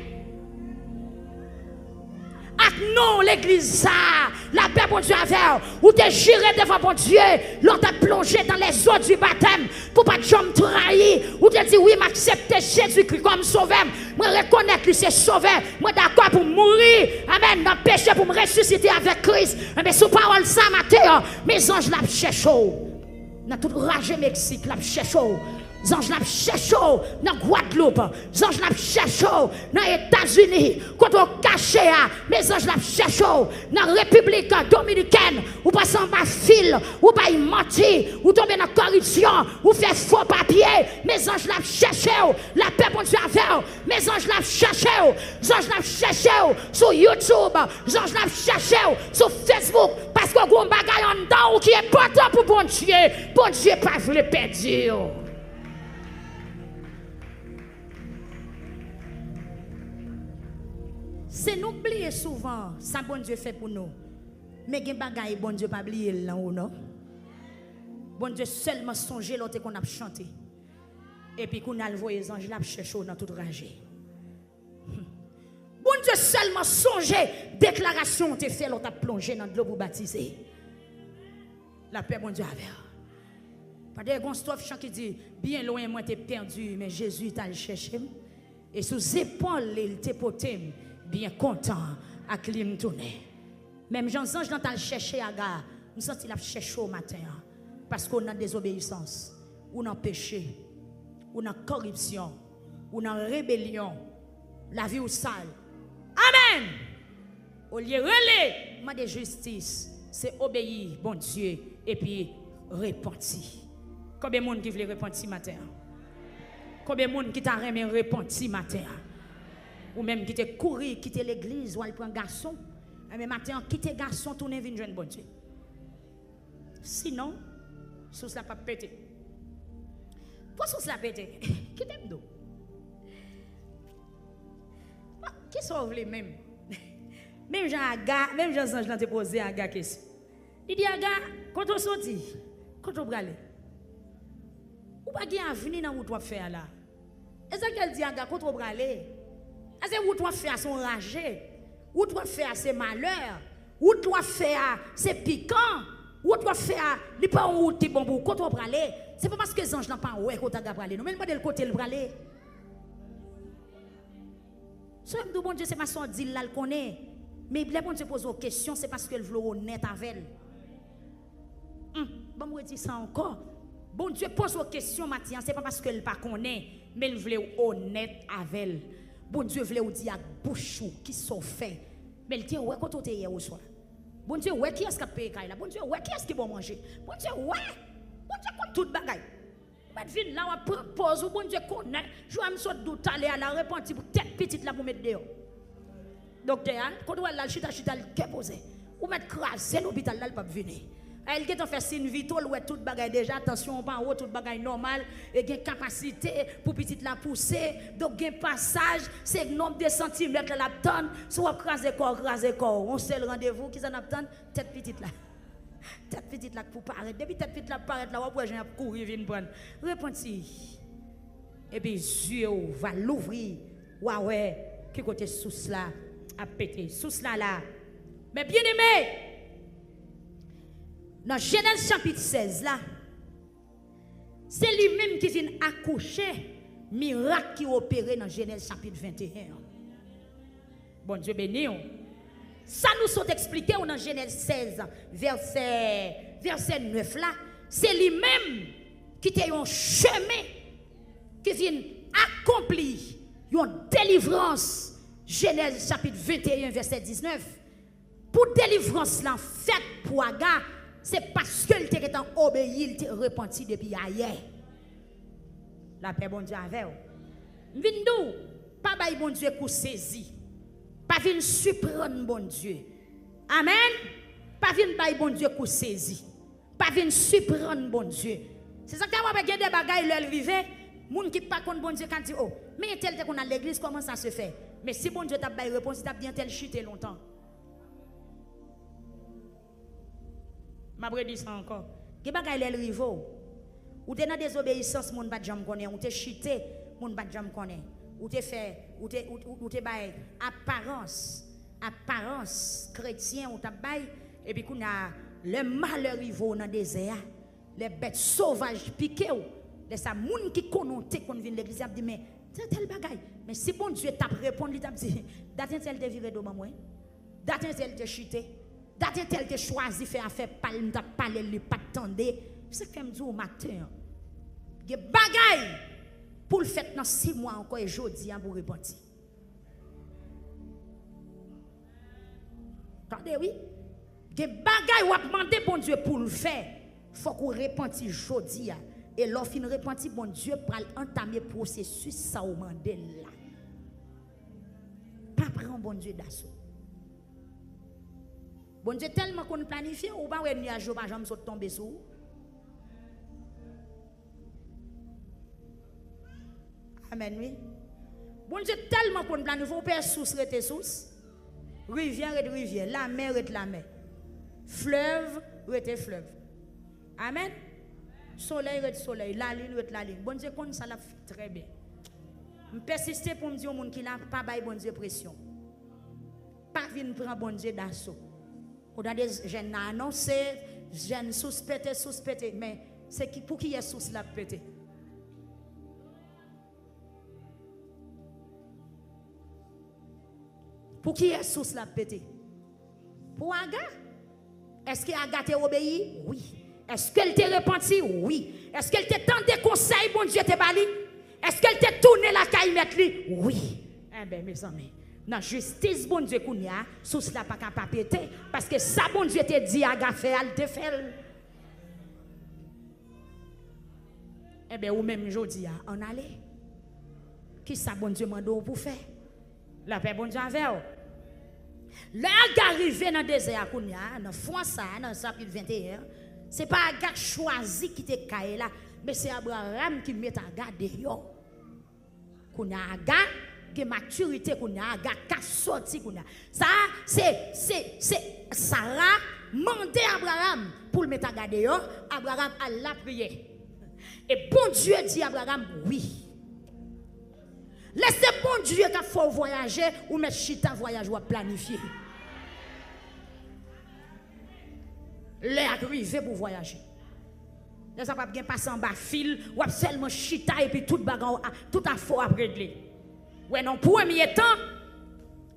Ak non legliz sa a, lapè Bondye avè w. Ou te jire devan Bondye lè w t ap plonje dans les eaux du baptême pou w pa t janm trayi. Ou te di, wi, m aksepte Jezikri kòm sovè m. Mwen rekonèt li se sovè. Mwen dakò pou m mouri, amèn, nan peche pou m resisite avèk Kris. Enben, sou pawòl sa maten an, men zanj la ap chèche w. Nan tout raje Meksik, l ap chèche w. Zanj la ap chèche w nan Gwadloup. Zanj la ap chèche w nan Etazini. Kote w kache a, men zanj la ap chèche w nan Repiblik Dominikèn. Ou pase anba fil, ou bay manti, ou tonbe nan kòripsyon, ou fè fo papye, men zanj la ap chèche w. Lapè Bondye avè w. Men zanj la ap chèche w. Zanj la ap chèche w sou YouTube. Zanj la ap chèche w sou Facebook. Paske w gen yon bagay anndan w ki enpòtan pou Bondye. Bondye pa vle pèdi w. Se nou k bliye souvan sa Bondye fè pou nou. Men gen bagay Bondye pa bliye l nan ou non. Bondye sèlman sonje lè w te konn ap chante. Epi kounye a l voye zanj la ap chèche w nan tout raje. Bondye sèlman sonje deklarasyon w te fè lè w t ap plonje nan dlo pou w batize. Lapè Bondye avè w. Pade gon stwòf chan ki di, byen lwen mwen te pèdi, men Jezi t al chèche m. E sou zepòl li, li te pote m, byen kontan ak li m tounen. Menm jan zanj lan t al chèche Aga, m santi l ap chèche w maten an. Paske w nan dezobeyisans, ou nan peche, ou nan kòripsyon, ou nan rebelyon, lavi w sal. Amèn! Olye rele, mande jistis, se obeyi Bondye epi repanti. Konbyen moun ki vle repanti maten an? Konbyen moun ki ta renmen repanti maten an? Ou menm ki te kouri kite legliz, w al pran gason. Enben, maten an, kite gason, tounen vin jwenn Bondye. Sinon, sous la p ap pete. Pou sous la pete, kite m di w. Kisa w vle menm? Menm jan Aga, menm jan zanj lan te poze Aga kesyon. Li di Aga, kote w soti? Kote w prale? Ou pa gen avni nan wout w ap fè a la. Ezekyèl di Aga, kote w prale? Paske wout w ap fè a se yon raje. Wout w ap fè a se malè. Wout w ap fè a se pikan. Wout w ap fè a, li pa yon wout ki bon pou ou. Kote w prale? Se pa paske zanj lan pa wè kote Aga prale, non, men l mande l kote l prale. Sa m di w, Bondye, se pa sa w di l la l konnen. Men lè Bondye poze w kesyon, se paske l vle w onèt avè l. Hum, ban m redi sa ankò. Bondye poze w kesyon maten an, se pa paske l pa konnen, men l vle w onèt avè l. Bondye vle w di ak bouch ou kisa w fè. Men l te wè kote w te ye oswa. Bondye wè kiyès k ap peye kay la. Bondye wè kiyès ki ba w manje. Bondye wè. Bondye konn tout bagay. Ou mèt vin la, w ap pran pòz ou, Bondye konnen. Jou a m sot di w talè a la, repanti pou tèt pitit la pou met deyò. Doktè a, kote w al la, l chita, chita, l kè poze. Ou mèt kraze lopital la, l p ap vini. Ay, l gentan fè siy vito, l wè tout bagay deja, tansyon an pa wo, tout bagay nòmal, e gen kapasite pou pitit la pouse, donk gen pasaj, se nonb de santimèt la l ap tann, si w ap kraze kò w, kraze kò w, yon sèl randevou, kisa n ap tann? Tèt pitit la. Tèt pitit la k pou parèt. Depi tèt pitit la parèt la, w ap wè jan y ap kouri vin pran l. Repanti. Epi zye w va louvri, w a wè ki kote sous la ap pete. Sous la la. Men byeneme, nan Jenèz chapit sèz la, se li menm ki vin akouche mirak ki opere nan Jenèz chapit venteyen an. Bondye beni w. Sa nou sot eksplike w nan Jenèz sèz, vèsè, vèsè nèf la, se li menm ki te yon chemen ki vin akonpli yon delivrans. Jenèz chapit venteyen, vèsè diznèf. Pou delivrans lan fèt pou Aga, se paske l te gentan obeyi, l te repanti depi ayè. Lapè Bondye avè w. M vin di w, pa bay Bondye kou sezi. Pa vin siprann Bondye. Amèn. Pa vin bay Bondye kou sezi. Pa vin siprann Bondye. Se sa k fè w ap wè gen de bagay lè l rive, moun ki pa konn Bondye ka di, o, men entèl te konn al legliz, kòman sa se fè? Men si Bondye t ap bay repons, li t ap di entèl chite lontan. M ap redi sa ankò. Gen bagay lè l rive w. Ou te nan dezobeyisans, moun pa t janm konnen. Ou te chite, moun pa t janm konnen. Ou te fè, ou te, ou, ou, ou te bay aparans, aparans kretyen ou t ap bay. Epi kounye a, lè malè rive w nan dezè a, lè bèt sovaj pike w, lè sa moun ki konnen w te konn vin legliz, y ap di, men, se tèl bagay. Men si Bondye t ap reponn, li t ap di, dat entèl te vire do ban mwen. Dat entèl te chite. Dat entèl te chwazi fè afè pa l, m t ap pale l, li pa t tande. Se sa k fè m di w maten an, gen bagay pou l fèt nan sis mwa ankò e jodi a pou repanti. Tande wi. Gen bagay w ap mande Bondye pou l fè, fòk ou repanti jodi a. E lè w fin repanti, Bondye pral antame pwosesis sa w mande l la. Pa pran Bondye daso. Bondye tèlman konn planifye, ou pa wè nyaj yo pa janm sot tonbe sou ou. Amèn, wi. Bondye tèlman konn planifye, ou pè sous rete sous, rivyè ret rivyè, lamè ret lamè, flèv rete flèv. Amèn. Solèy ret solèy, lalin ret lalin. Bondye konn sa l ap fè trè byen. M pèsiste pou m di yon moun ki la, pa bay Bondye presyon. Pa vin pran Bondye daso. Ou tande jèn nan anonse, jèn sous pete, sous pete. Men, se ki, pou kiyès sous la ap pete? Pou kiyès sous la ap pete? Pou Aga? Èske Aga te obeyi? Wi. Èske l te repanti? Wi. Èske l te tande konsèy Bondye te ba li? Èske l te tounen lakay mèt li? Wi. Enben, mezanmi, nan jistis Bondye kounye a, sous la pa ka pa pete, paske sa Bondye te di Aga fè a, l te fè l. Enben, ou menm jodi a, ann ale. Kisa Bondye mande w pou fè? Lapè Bondye avè w. Lè Aga rive nan dezè a kounye a, nan fwa sa a, nan chapit venteyen an, se pa Aga k chwazi kite kay la, men se Abraram ki met Aga deyò. Kounye a Aga gen matirite, kounye a Aga ka sòti kounye a. Sa a, se, se, se Sara mande Abraram pou l met Aga deyò, Abraram al lapriyè. E Bondye di Abraram wi. Lè se Bondye k ap fè w vwayaje, ou mèt chita vwayaj w ap planifye. Lè a rive pou w vwayaje. Lè sa p ap gen pase anba fil, w ap sèlman chita epi tout bagay, tout afè w ap regle. Wè, nan premye tan,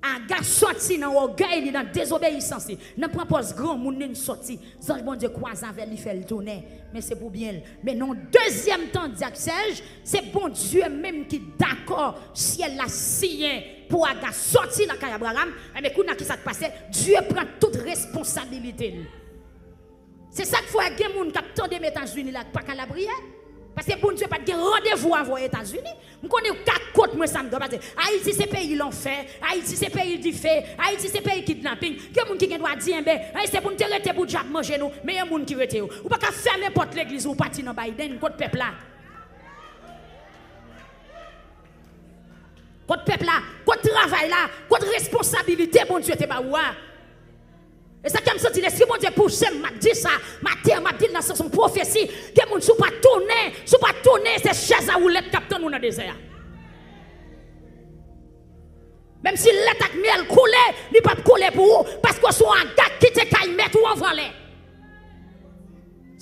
Aga sòti nan ògèy li, nan dezobeyisans li, nan pran pòz granmoun li, li sòti. Zanj Bondye kwaze avè l, li fè l tounen. Men se pou byen l. Men nan dezyèm tan, Dyak Sèj, se Bondye menm ki dakò, syèl la siyen pou Aga sòti lakay Abraram. Enben, kounye a, ki sa k pase? Dye pran tout responsabilite l. Se sa k fè gen moun k ap tande m Etazini la k pa ka lapriyè. Paske Bondye pa t gen randevou avè w Etazini. M konnen w ka kont mwen sa m dwe pase. Ayiti se peyi lanfè. Ayiti se peyi dife. Ayiti se peyi kidnaping. Gen moun ki gen dwa di, enben, ay, se pou n te rete pou dyab manje nou. Men gen moun ki rete yo. Ou pa ka fèmen pòt legliz ou pati nan Biden. Kot pèp la? Kot pèp la? Kot travay la? Kot responsabilite Bondye te ba ou a? E sa k fè m santi Lespri Bondye pouse m, m ap di sa maten an, m ap di l nan sans yon pwofesi. Gen moun, si w pa tounen, si w pa tounen, se chèz a woulèt k ap tann ou nan dezè a. Menm si lèt ak myèl koule, li p ap koule pou ou, paske w se yon Aga k kite kay mèt ou anvan lè.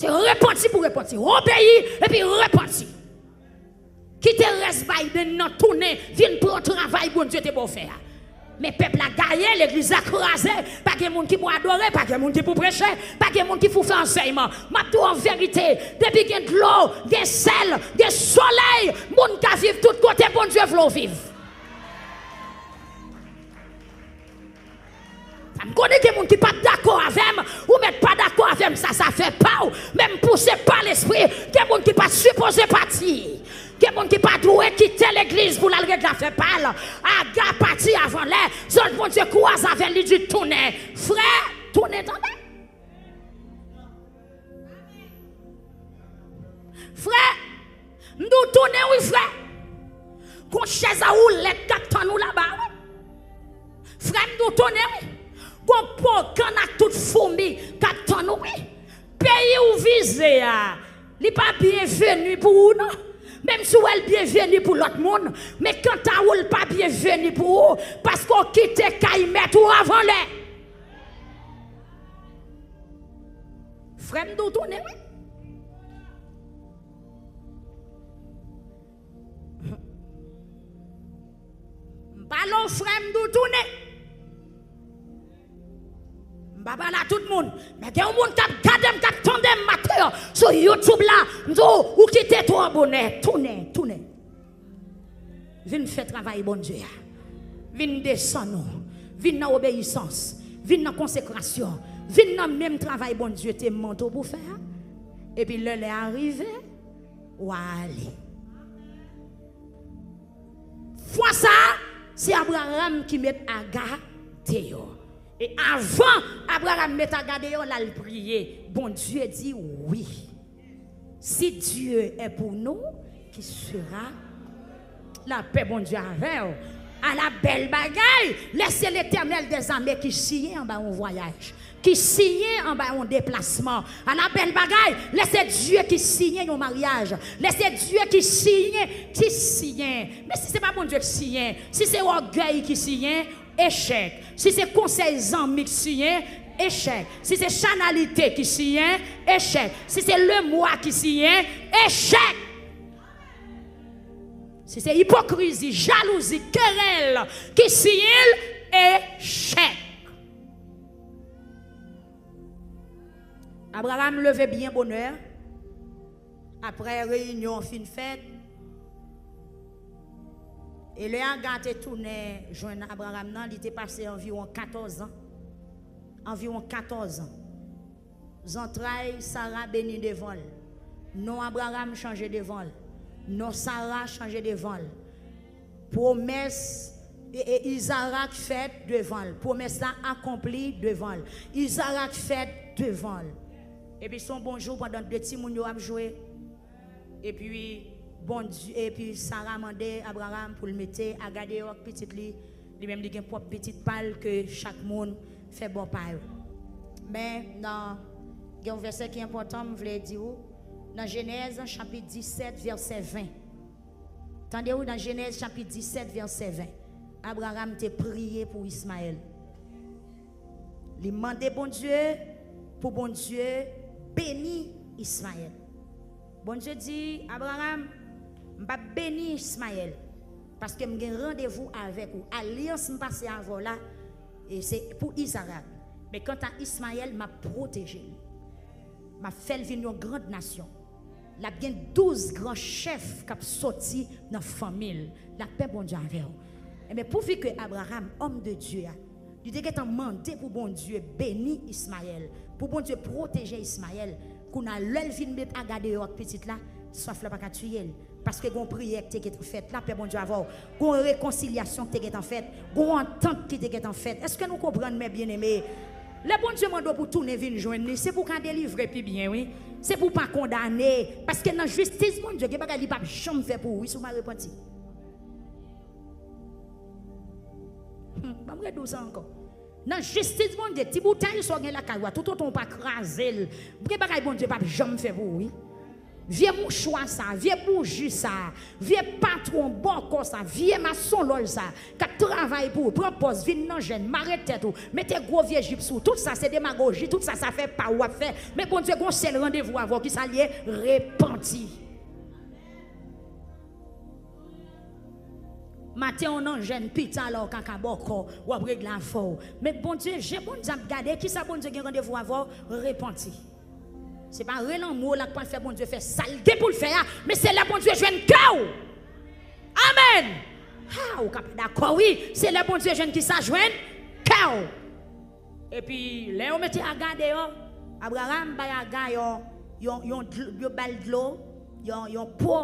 Se repanti pou repanti. Obeyi epi repanti. Kite rès Biden nan tounen, vin pran travay Bondye te ba w fè a. Men pèp la gaye, legliz la kraze, pa gen moun ki pou adore, pa gen moun ki pou preche, pa gen moun ki pou fè ansèyman. M ap di w an verite, depi gen dlo, gen sèl, gen solèy, moun ka viv tout kote Bondye vle w viv. Sa m konnen gen moun ki p ap dakò avè m, ou mèt pa dakò avè m, sa, sa fè pa w, men m pouse pa Lespri, gen moun ki pa t sipoze pati. Gen moun ki pa dwe kite legliz pou l al regle afè pa l. Aga pati avan lè, zanj Bondye kwaze avè l, li di, tounen. Frè, tounen, tande. Frè, m di w tounen wi, frè. Gon chèz a woulèt k ap tann ou laba, wi. Frè, m di w tounen, wi. Gon po kann ak tout foumi k ap tann ou, wi. Peyi w vize a, li pa byenveni pou ou, non. Menm si w wè l byenveni pou lòt moun, men kanta ou, l pa byenveni pou ou, paske w kite kay mèt ou avan lè. Frè m di w tounen, wi. M pale w, frè m di w tounen. M pa pale a tout moun. Men gen yon moun k ap gade m, k ap tande m maten an sou YouTube la. M di w, ou kite twò bonè. Tounen, tounen. Vin fè travay Bondye a. Vin desann ou. Vin nan obeyisans. Vin nan konsekrasyon. Vin nan menm travay Bondye te mande w pou fè a. Epi lè lè a rive, w a ale. Fwa sa a, se Abraram ki met Aga deyò. E avan Abraram met Aga deyò, l al priye. Bondye di wi. Si Dieu est pour nous, qui sera? Lapè Bondye avè w. Ala bèl bagay! Lè se Letènèl dèzame ki siyen anba yon vwayaj, ki siyen anba yon deplasman. Ala bèl bagay! Lè se Dye ki siyen yon maryaj, lè se Dye ki siyen, ki siyen. Men si se pa Bondye ki siyen, si se ògèy ki siyen, echèk. Si se konsèy zanmi k siyen, echèk. Si se chanalite ki siyen, echèk. Si se lemwa ki siyen, echèk. Si se ipokrizi, jalouzi, kerèl ki siyen l, echèk. Abraram leve byen bonè. Apre reyinyon an fin fèt, e lè Aga te tounen jwenn Abraram nan, li te pase anviwon katòz an. Anviwon katòz an. Zantray Sara beni devan l. Non Abraram chanje devan l. Non Sara chanje devan l. Pwomès, e, e, Izarak fèt devan l. Pwomès la akonpli devan l. Izarak fèt devan l. Epi se yon bon jou pandan de timoun yo ap jwe. Epi Bondye, epi Sara mande Abraram pou l mete Aga deyò ak pitit li. Li menm li gen pwòp pitit pa l ke chak moun fè bò pa yo. Men nan, gen yon vèsè ki enpòtan m vle di w. Nan Jenèz chapit disèt vèsè ven. Tande wi, nan Jenèz chapit disèt vèsè ven, Abraram te priye pou Ismayèl. Li mande Bondye pou Bondye beni Ismayèl. Bondye di, Abraram, m p ap beni Ismayèl, paske m gen randevou avèk ou. Alyans m pase avè w la, e se pou Izarak. Men kanta Ismayèl, m ap pwoteje l. M ap fè l vin yon grand nasyon. L ap gen douz gran chèf k ap soti nan fanmi l. Lapè Bondye avè w. Enben, pouvi ke Abraram, òm de Dye a, li te gentan mande pou Bondye beni Ismayèl, pou Bondye pwoteje Ismayèl. Kounye a, lè l vin met Aga deyò ak pitit la, swaf la pa ka tiye l. Paske gon priyè ki te gentan fèt, lapè Bondye avè w. Gon rekonsilyasyon ki te gentan fèt, gon antant ki te gentan fèt. Èske nou konprann, mè byeneme? Lè Bondye mande w pou tounen vin jwenn li, se pou w ka delivre pi byen, wi. Se pou w pa kondane. Paske nan jistis Bondye, gen bagay li p ap janm fè pou ou, wi, si w pa repanti. Hmm, ban m redi w sa ankò. Nan jistis Bondye, ti boutèy sa w gen lakay ou a, toutotan w pa kraze l, gen bagay Bondye p ap janm fè pou ou, wi. Vye mouchwa sa, vye bouji sa, vye patwon bòkò sa, vye masonlòj sa, k ap travay pou ou, pran pòz, vin nan jèn, mare tèt ou, mete gwo vye jip sou ou, tout sa se demagoji, tout sa, sa fè pa ou w ap fè. Men Bondye gon sèl randevou avè w, ki sa l ye? Repanti. Maten w nan jèn, pita lè w kaka bòkò, w ap regle afè w. Men Bondye, je Bondye ap gade, ki sa Bondye gen randevou avè w? Repanti. Se pa relanmou w la k pral fè Bondye fè sa l gen pou l fè a, men se lè Bondye jwenn kè w. Amèn. Ha, ou ka pa dakò, wi. Se lè Bondye jwenn ki sa? Jwenn kè w. Epi, lè yo mete Aga deyò, Abraram bay Aga yon, yon, yon dl-, yo ba l dlo, yon, yon po,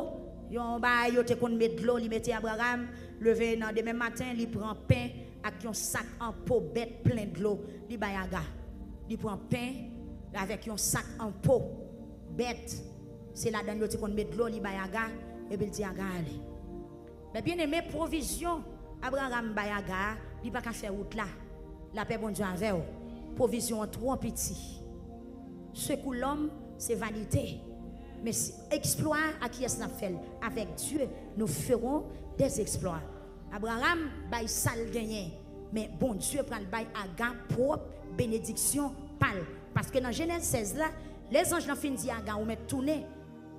yon bagay yo te konn met dlo, li mete Abraram, leve nan demen maten, li pran pen ak yon sak an po bèt plen dlo, li bay Aga. Li pran pen avèk yon sak an po bèt, se ladan l yo te konn met dlo, li bay Aga, epi l di Aga ale. Men byeneme, pwovizyon Abraram bay Aga a, li pa ka fè wout la. Lapè Bondye avè w. Pwovizyon an twò piti. Sekou lòm, se vanite. Men si, eksplwa a, kiyès n ap fè l? Avec Dieu, nous ferons des exploits. Abraram bay sa l genyen, men Bondye pral bay Aga pwòp benediksyon pa l. Paske nan Jenèz sèz la, lè zanj lan fin di Aga, ou mèt tounen,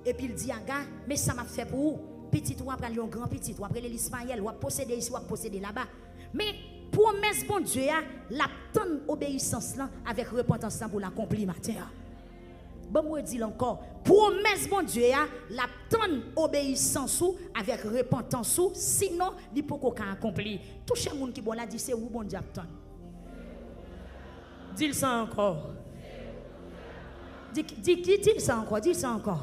epi l di Aga, men sa m ap fè pou ou. Pitit ou a pral yon gran pitit, w ap rele l Ismayèl, w ap posede isi, w ap posede laba. Men pwomès Bondye a, l ap tann obeyisans lan avèk repantans lan pou l akonpli maten an. Ban m redi l ankò. Pwomès Bondye a, l ap tann obeyisans ou avèk repantans ou, sinon li poko ka akonpli. Touche moun ki bò w la, di, se ou Bondye ap tann. Di l sa ankò. Di, di, di, di l sa ankò, di l sa ankò.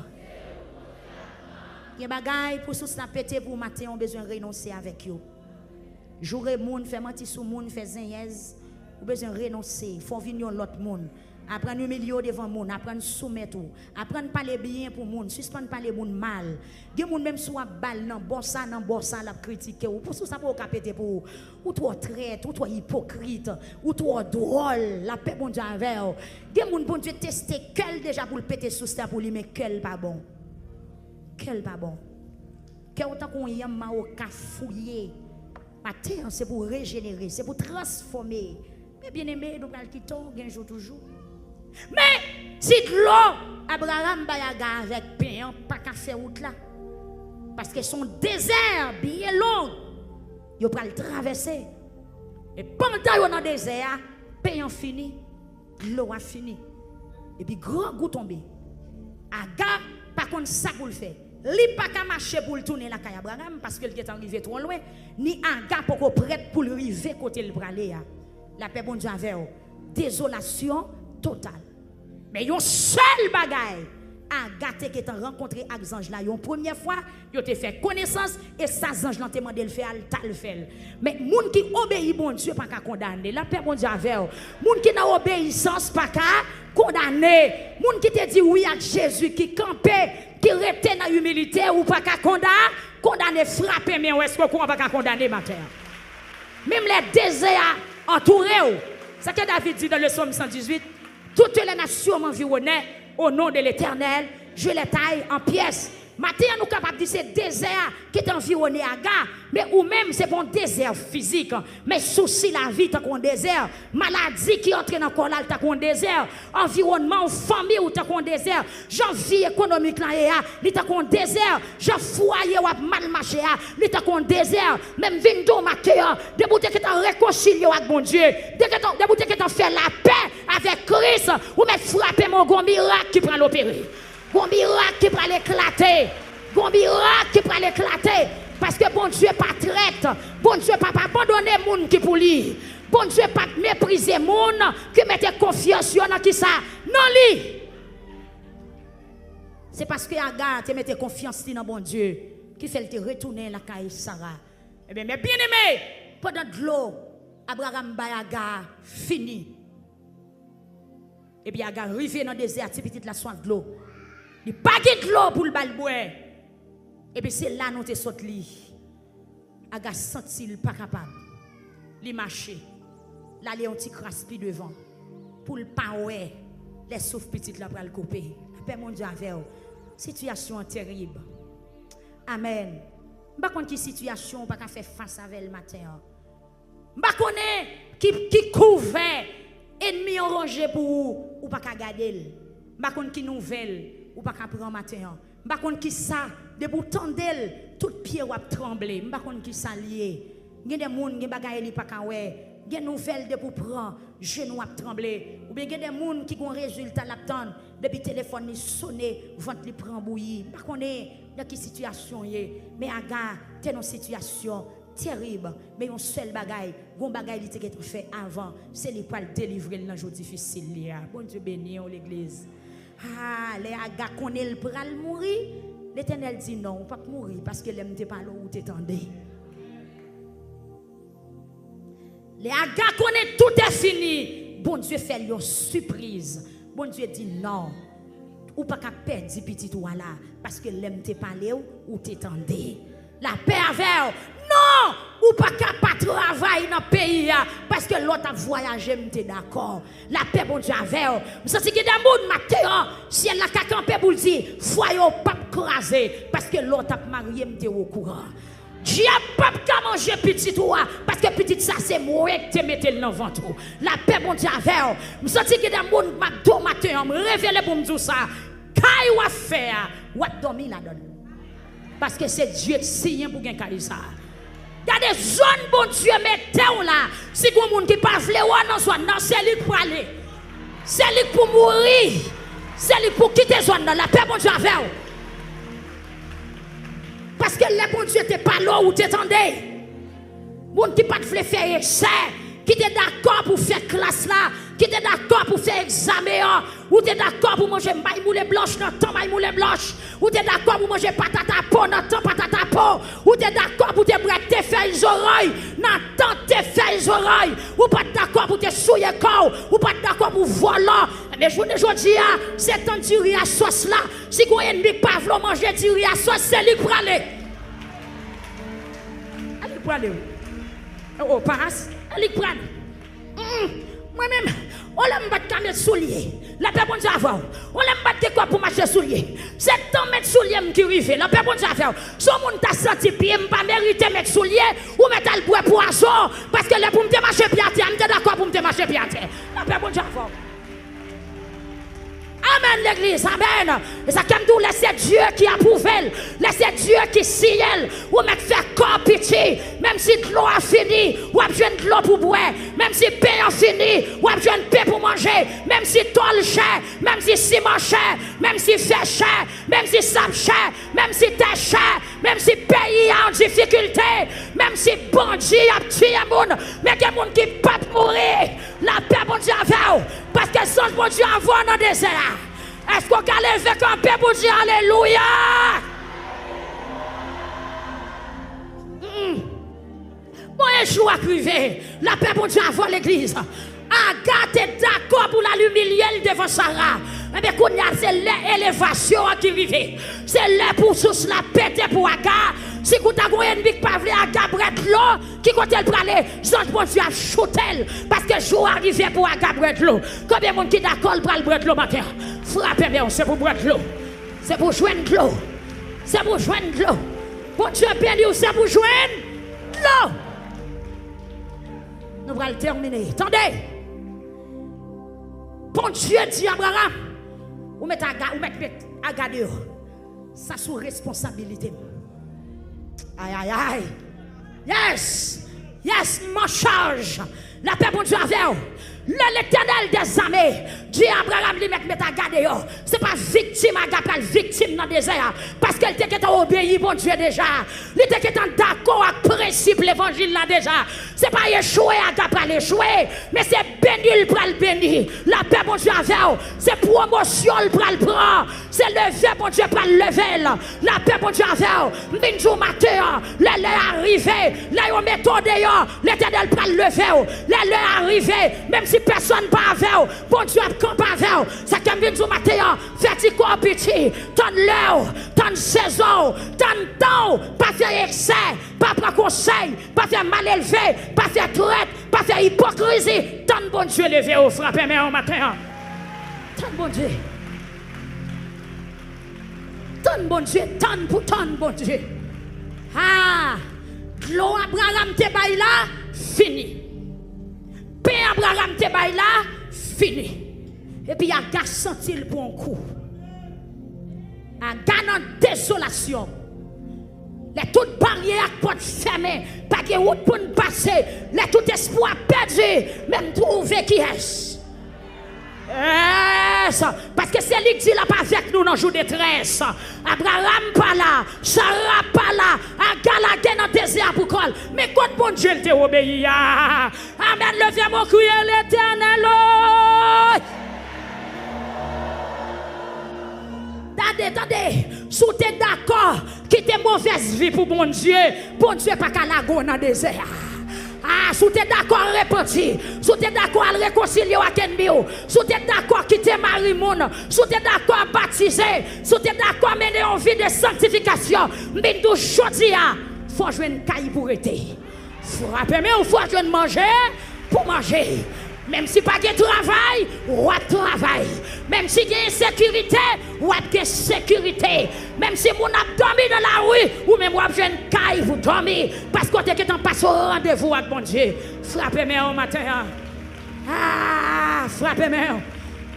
Gen bagay pou sous la pete pou w maten an, ou bezwen renonse avèk yo. Joure moun, fè manti sou moun, fè zenyèz, ou bezwen renonse. Fò w vin yon lòt moun. Aprann imilye w devan moun, aprann soumèt ou. Aprann pale byen pou moun, sispann pale moun mal. Gen moun, menm si w ap ba l nan bò sa, nan bò sa, l ap kritike w. Pou sous sa poko ka pete pou ou. Ou twò trèt, ou twò ipokrit, ou twò dwòl. Lapè Bondye avè w. Gen moun Bondye teste kè l deja pou l pete sous la pou li, men kè l pa bon. Kè l pa bon. Kè w tankou yon yanm mawoka fouye. Maten an, se pou rejenere, se pou transfòme. Men byeneme, nou pral kite w, gen jou toujou. Men, ti dlo Abraram bay Aga avèk pen an pa ka fè wout la. Paske se yon dezè byen long yo pral travèse. E pandan yo nan dezè a, pen an fini, dlo a fini. Epi grangou tonbe. Aga pa konn sa pou l fè. Li pa ka mache pou l tounen lakay Abraram, paske l gentan rive twò lwen. Ni Aga poko prèt pou l rive kote l prale a. Lapè Bondye avè w. Dezolasyon total. Men yon sèl bagay, Aga te gentan rankontre ak zanj la yon premyè fwa, yo te fè konesans, e sa zanj lan te mande l fè a, l t al fè l. Men moun ki obeyi Bondye pa ka kondane. Lapè Bondye avè w. Moun ki nan obeyisans pa ka kondane. Moun ki te di wi ak Jezi, ki kanpe, ki rete nan imilite, ou pa ka konda-, kondane. Frape men w, èske w kwè w pa ka kondane maten an? Menm lè dezè a antoure w. Sa ke David di nan le Sòm san dizuit, Toutes les nations m'environnaient, au nom de l'Éternel, je les taille en pièces. Maten an, nou kapab di se dezè a ki te anviwone Aga, men ou menm, se pa yon dezè fizik, men sousi lavi tankou yon dezè, maladi ki antre nan kò l la, li tankou yon dezè, anviwònman w, fanmi w tankou yon dezè, jan vi ekonomik la ye a, li tankou yon dezè, jan fwaye w ap mal mache a, li tankou yon dezè, men m vin di w maten an, depi w te gentan rekonsilye w ak Bondye, depi w te gentan fè lapè avèk Kris, ou mèt frape men w, gon mirak ki pral opere. Gon mirak ki pral eklate. Gon mirak ki pral eklate. Paske Bondye pa trèt. Bondye p ap abandone moun ki pou li. Bondye p ap meprize moun ki mete konfyans yo nan kisa? Nan li. Se paske Aga te mete konfyans li nan Bondye ki fè l te retounen lakay Sara. Ebyen, men byeneme, pandan dlo Abraram bay Aga a fini, epi Aga rive nan dezè a, ti pitit la swaf dlo. Li pa gen dlo pou l ba l bwè. Epi se la nou te sot li. Aga santi l pa kapab. Li mache. L ale yon ti kras pi devan. Pou l pa wè lè souf pitit la pral koupe. Lapè Bondye avè w. Sitiyasyon an terib. Amèn. M pa konn ki sitiyasyon ou pa ka fè fas avè l maten an. M pa konnen ki, ki kouvè ènmi an ranje pou ou, ou pa ka gade l. M pa konn ki nouvèl ou pa ka pran maten an. M pa konn ki sa, depi w tande l, tout pye w ap tranble. M pa konn ki sa l ye. Gen de moun, gen bagay li pa ka wè. Gen nouvèl depi w pran, jenou ap tranble. Oubyen gen de moun ki gon rezilta l ap tann. Depi telefòn li sone, vant li pran bouyi. M pa konnen nan ki sitiyasyon w ye, men Aga te nan sitiyasyon terib, men yon sèl bagay, gon bagay li te gentan fè avan, se li pral delivre l nan jou difisil li a. Bondye beni w, legliz. Ah, lè Aga konnen l pral mouri, Letènèl di, "Non, ou p ap mouri, paske lè m te pale w, ou te tande." Lè Aga konnen tout est fini, Bondye fè l yon sipriz. Bondye di, "Non, ou pa ka pèdi pitit ou a la, paske lè m te pale w, ou te tande." Lapè avè w. Non, ou pa ka pa travay nan peyi a, paske lè w t ap vwayaje, m te dakò. Lapè Bondye avè w. M santi gen de moun maten an, syèl la ka kanpe pou l di, fwaye w p ap kraze, paske lè w t ap marye, m te okouran. Dyab p ap ka manje pitit ou a, paske pitit sa se mwen k te mete l nan vant ou. Lapè Bondye avè w. M santi gen de moun m ap di w maten an, m revele pou m di w sa. Kay w ap fè a, w ap dòmi ladan l. Paske se Dye k siyen pou gen kay sa. Gade zòn Bondye mete w la. Si gon moun ki pa vle wè w nan zòn nan, se li k prale. Se li k pou mouri. Se li k pou kite zòn nan. Lapè Bondye avè w. Paske lè Bondye te pale w, ou te tande. Moun ki pa t vle fè esè, ki te dakò pou fè klas la, ki te dakò pou fè egzamen an, ou te dakò pou manje may moulen blanch nan tan may moulen blanch, ou te dakò pou manje patata po nan tan patata po, ou te dakò pou te bwè te fèy zorèy nan tan te fèy zorèy, ou pa t dakò pou te souye kò w, ou pa t dakò pou vòlò. Men jounen jodi a, se tan diri a sòs la. Si gon ènmi k pa vle w manje diri a sòs, se li k prale. E li k prale wi. O, pas, e li k prale. Mm, mwen menm, olè m pa t ka met soulye. Lapè Bondye avè w. Olè m pa t gen kòb pou m achte soulye. Se tan met soulye m ki rive. Lapè Bondye avè w. Si yon moun ta santi pye m pa merite met soulye, ou mèt al bwè pwazon. Paske lè pou m te mache pye atè a, m te dakò pou m te mache pye atè. Lapè Bondye avè w. Amèn, legliz, amèn. E sa k fè m di w, lè se Dye ki apwouve l, lè se Dye ki siyen l, ou mèt fè kò w piti. Menm si dlo a fini, w ap jwenn dlo pou bwè. Menm si pen an fini, w ap jwenn pen pou manje. Menm si tòl chè, menm si siman chè, menm si fè chè, menm si sab chè, menm si tè chè, menm si peyi a an difikilte, menm si bandi ap tiye moun, men gen moun ki p ap mouri. Lapè Bondye avè w, paske zanj Bondye avè w nan dezè a. Èske w ka leve kanpe pou di alelouya? Mm. Bon, e jou a k rive, lapè Bondye avè w, legliz. Aga te dakò pou l al imilye l devan Sara. Enben, kounye a, se lè elevasyon an ki rive. Se lè pou sous la pete pou Aga. Si kou ta gon ènmi k pa vle Aga bwè dlo, ki kote l prale? Zanj Bondye ap choute l. Paske jou a rive pou Aga bwè dlo. Konbyen moun ki dakò l pral bwè dlo maten an? Frape men w, se pou bwè dlo. Se pou jwenn dlo. Se pou jwenn dlo. Bondye beni w, se pou jwenn dlo. Nou pral tèmine. Tande! Bondye di Abraram, ou mèt Aga, ou mèt met Aga deyò. Sa sou responsabilite m. Ay, ay, ay. Yes! Yes, m an chaj. Lapè Bondye avè w. Lè Letènèl dèzame di Abraram li mèt met Aga deyò, se pa viktim Aga pral viktim nan dezè a, paske l te gentan obeyi Bondye deja. Li te gentan dakò ak prensip levanjil la deja. Se pa echwe Aga pral echwe, men se beni l pral beni. Lapè Bondye avè w. Se pwomosyon l pral pran. Se leve Bondye pral leve l. Lapè Bondye avè w. M vin di w maten an, lè lè a rive, lè yo mete w deyò, Letènèl pral leve w. Lè lè a rive, menm si pèsonn pa avè w, Bondye ap kanpe avè w. Sa k fè m vin di w maten an, fè ti kò w piti, tann lè w, tann sezon w, tann tan w, pa fè eksè, pa pran konsèy, pa fè malelve, pa fè trèt, pa fè ipokrizi. Tann Bondye leve w, frape men w maten an. Tann Bondye. Tann Bondye, tann pou tann Bondye. Ah! Dlo Abraram te bay la, fini. Pen Abraram te bay la, fini. Epi Aga santi l pran yon kou. Aga nan dezolasyon. Lè tout baryè ak pòt fèmen, pa gen wout pou n pase. Lè tout espwa pèdi, men m twouve kiyès. Yes! Paske se li k di l ap avèk nou nan jou detrès. Abraram pa la, Sara pa la, Aga lage nan dezè a pou kò l. Men kot Bondye l te obeyi a? Amèn, leve men w kriye Letènèl, oy! Tande, tande, si w te dakò kite movèz vi pou Bondye, Bondye pa ka lage w nan dezè a. Ah, si w te dakò repanti, si w te dakò al rekonsilye w ak ènmi w, si w te dakò kite mari moun, si w te dakò batize, si w te dakò mennen yon vi de sanktifikasyon, m vin di w jodi a, fò w jwenn kay pou rete. Frape men w, fò w jwenn manje pou manje. Menm si pa gen travay, w ap travay. Menm si gen ensekirite, w ap gen sekirite. Menm si moun ap dòmi nan lari, ou menm w ap jwenn kay pou dòmi. Paske w te gentan pase yon randevou ak Bondye. Frape men w maten an. Ah, frape men w.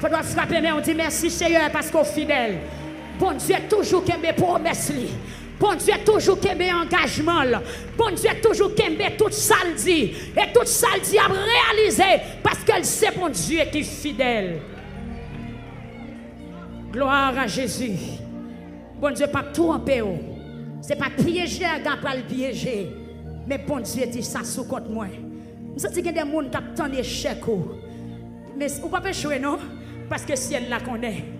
Fò w frape men w, di, mèsi Seyè paske w fidèl. Bondye toujou kenbe pwomès li. Bondye toujou kenbe angajman l. Bondye toujou kenbe tout sa l di. E tout sa l di ap reyalize paske l se Bondye ki fidèl. Gloire à Jésus. Bondye p ap twonpe w. Se pa pyeje Aga pral pyeje. Men Bondye di sa sou kont mwen. M santi gen de moun k ap tann echèk ou. Men ou p ap echwe non. Paske syèl la konnen.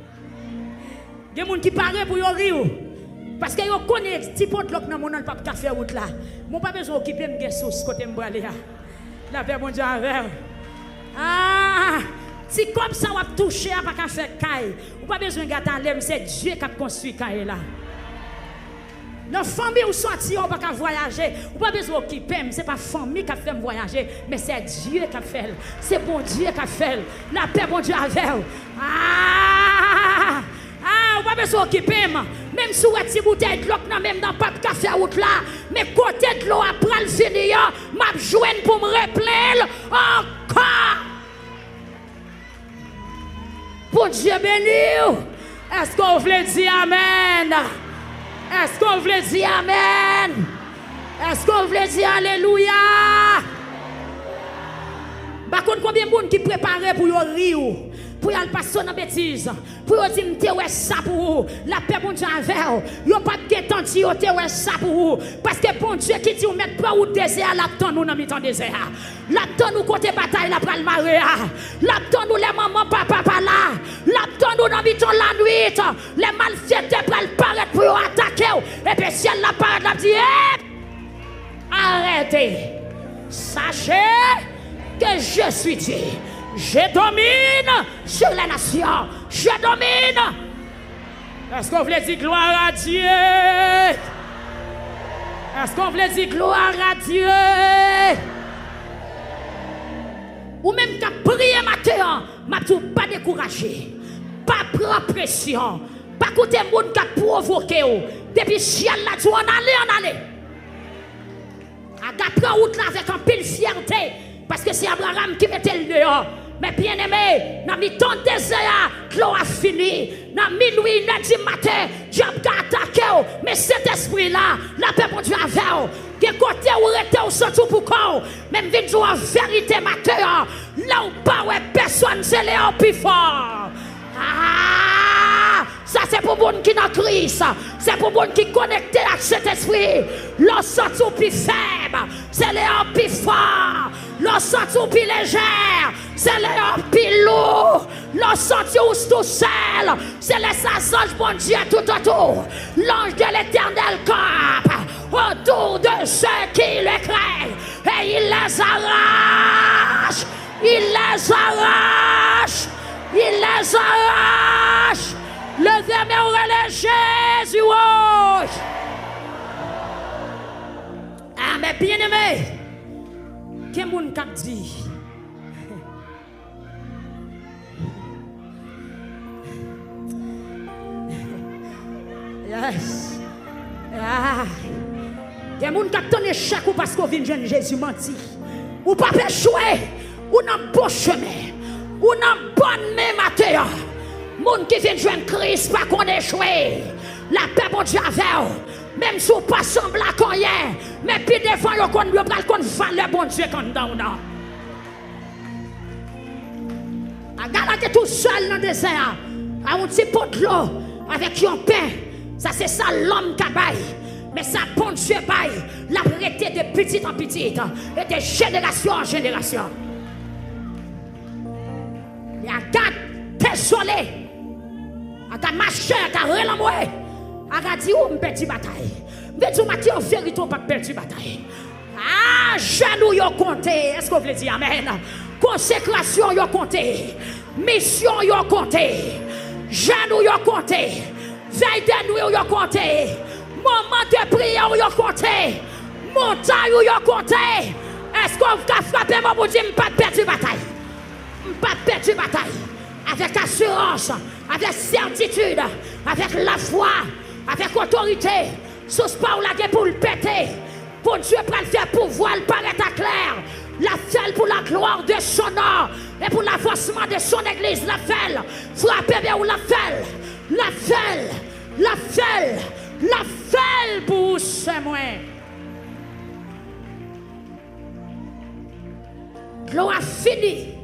Gen moun ki pare pou yo ri w. Paske yo konnen ti po dlo k nan moun nan p ap ka fè wout la. Men w pa bezwen okipe m, gen sous kote m prale a. Lapè Bondye avè w. Ah! Ti kòb sa w ap touche a pa ka fè kay. Ou pa bezwen gade ale m, se Dye k ap konstwi kay la. Nan fanmi w sòti an, ou pa ka vwayaje. Ou pa bezwen okipe m. Se pa fanmi k ap fè m vwayaje, men se Dye k ap fè l. Se Bondye k ap fè l. Lapè Bondye avè w. Ah! Ah, ou pa bezwen okipe m. Menm si w wè ti boutèy dlo k nan men m nan p ap ka fè wout la, men kote dlo a pral fini an, m ap jwenn pou m replen l ankò. Bondye beni w. Èske w vle di amèn? Èske w vle di amèn? Èske w vle di alelouya? M pa konn konbyen moun ki prepare pou yo ri w, pou y al pase w nan betiz, pou yo di, "M te wè sa pou ou." Lapè Bondye avè w. Yo p ap gentan di yo te wè sa pou ou. Paske Bondye ki di w mèt pran wout dezè a, l ap tann ou nan mitan dezè a. L ap tann ou kote batay la pral mare a. L ap tann ou lè manman papa pa la. L ap tann ou nan mitan lannuit. Lè malfektè pral parèt pou yo atake w. Epi syèl la parèt, l ap di, "Ep! Arrêtez! Sachez que je suis Dieu. Je domine sur les nations. Je domine." Èske w vle di gloire à Dieu? Èske w vle di gloire à Dieu? Ou menm k ap priye maten an, m ap di w pa dekouraje. Pa pran presyon. Pa koute moun k ap pwovoke w. Depi syèl la di w ann ale, ann ale. Aga pran wout la avèk anpil fyète, paske se Abraram ki mete l deyò. Men byeneme, nan mitan dezè a, dlo a fini. Nan minwi, inè di maten, dyab ka atake w, men Sentespri la, lapè Bondye avè w. Gen kote ou rete, ou santi w poukò w, men m vin di w an verite maten an, lè w pa wè pèsonn, se lè w pi fò. Ah! Sa se pou moun ki nan Kris. Se pou moun ki konekte ak Sentespri. Lè w santi w pi fèb, se lè w pi fò. Lè w santi w pi lejè, se lè w pi lou. Lè w santi w tousèl, se lè sa zanj Bondye toutotou. L'ange de l'Éternel campe autour de ceux qui le craignent et il les arrache. Il les arrache. Il les arrache. Leve men w, rele Jezi, woy. Ah, men byeneme, gen moun k ap di, yes. Ah. Gen moun k ap tann echèk ou paske w vin jwenn Jezi, manti. Ou p ap echwe. Ou nan bon chemen. Ou nan bòn men maten an. Moun ki vin jwenn Kris pa konn echwe. Lapè Bondye avè w. Menm si w pa sanble ak anyen, men pi devan yo konn, yo pral konn valè Bondye k anndan w nan. Aga la te tousèl nan dezè a, a yon ti po dlo avèk yon pen. Sa se sa lòm ka bay. Men sa Bondye bay, l ap rete de pitit an pitit e de jenerasyon an jenerasyon. Men Aga dezole. Aga mache, Aga relanmwe. Aga di, "O, m pèdi batay." M vle di w maten an verite, w p ap pèdi batay. Ah, jèn ou yo konte. Èske w vle di amèn? Konsekrasyon w yo konte. Misyon w yo konte. Jèn ou yo konte. Vèy de nwi w yo konte. Moman de priyè w yo konte. Montay ou yo konte. Èske w ka frape men w pou di, "M p ap pèdi batay"? M p ap pèdi batay. Avèk asirans, avèk sètitid, avèk lafwa, avèk otorite, sous pa w la gen pou l pete. Bondye pral fè pouvwa l parèt aklè. L ap fè l pou la gloire de son nom et pour l'avancement de son église. L ap fè l. Frape men w, l ap fè l. L ap fè l. L ap fè l. L ap fè l pou ou, sè mwen. Dlo a fini.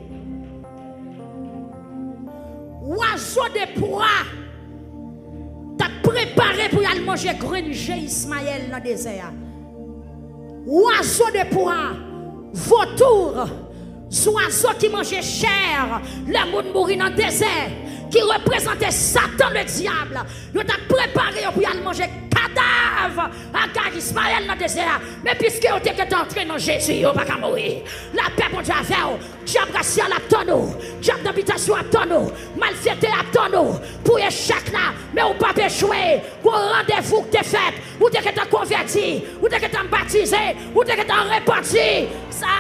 Wazo de pwa t ap prepare pou y al manje grenn je Ismayèl nan dezè a. Wazo de pwa, votou, zwazo ki manje chè lè moun mouri nan dezè, ki reprezante Satan, le dyab, yo t ap prepare yo pou y al manje kadav Agag, Ismayèl nan dezè a. Men piske yo te gentan antre nan Jezi, yo pa ka mouri. Lapè Bondye avè w. Dyab rasyal ap tann ou. Dyab nan bitasyon ap tann ou. Malfektè ap tann ou pou echèk la. Men ou p ap echwe. Gon randevou k te fèt. Ou te gentan konvèti. Ou te gentan batize. Ou te gentan repanti. Sa,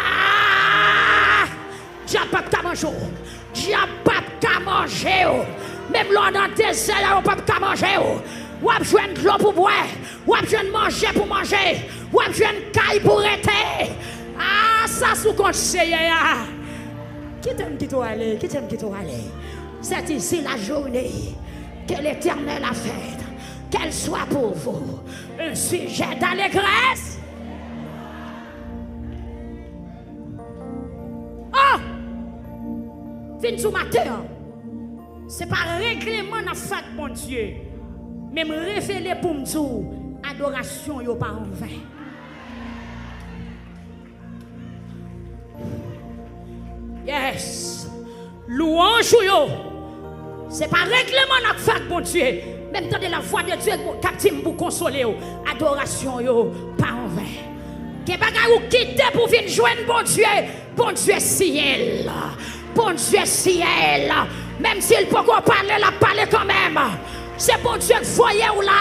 dyab p ap ka manje w. Dyab p ap ka manje w. Menm lè w nan dezè a, yo p ap ka manje w. W ap jwenn dlo pou bwè. W ap jwenn manje pou manje. W ap jwenn kay pou rete. Ah, sa sou kont Seyè a. Kite m kite w ale, kite m kite w ale. C'est ici la journée que l'Éternel a faite. Qu'elle soit pour vous un sujet d'allégresse. Oh! Vin sou maten an. Se pa regleman n ap fè ak Bondye, men m revele pou m di w, adorasyon yo pa anven. Yes. Lwanj ou yo, se pa regleman n ap fè ak Bondye, men m tande lavwa de Dye k ap di m pou konsole w, adorasyon yo pa anven. Gen bagay ou kite pou vin jwenn Bondye, Bondye siyen l. Bondye siyen l. Menm si l poko pale, l ap pale kanmenm. Se Bondye k voye w la.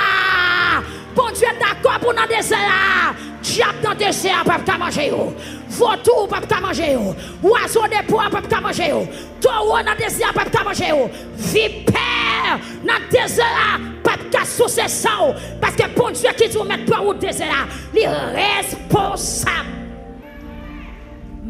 Bondye dakò pou w nan dezè a. Dyab nan dezè a p ap ka manje w. Votou p ap ka manje w. Wazo de pwa p ap ka manje w. Towo nan dezè a p ap ka manje w. Vipè nan dezè a p ap ka souse san w, paske Bondye ki di w mèt pran wout dezè a, li responsab.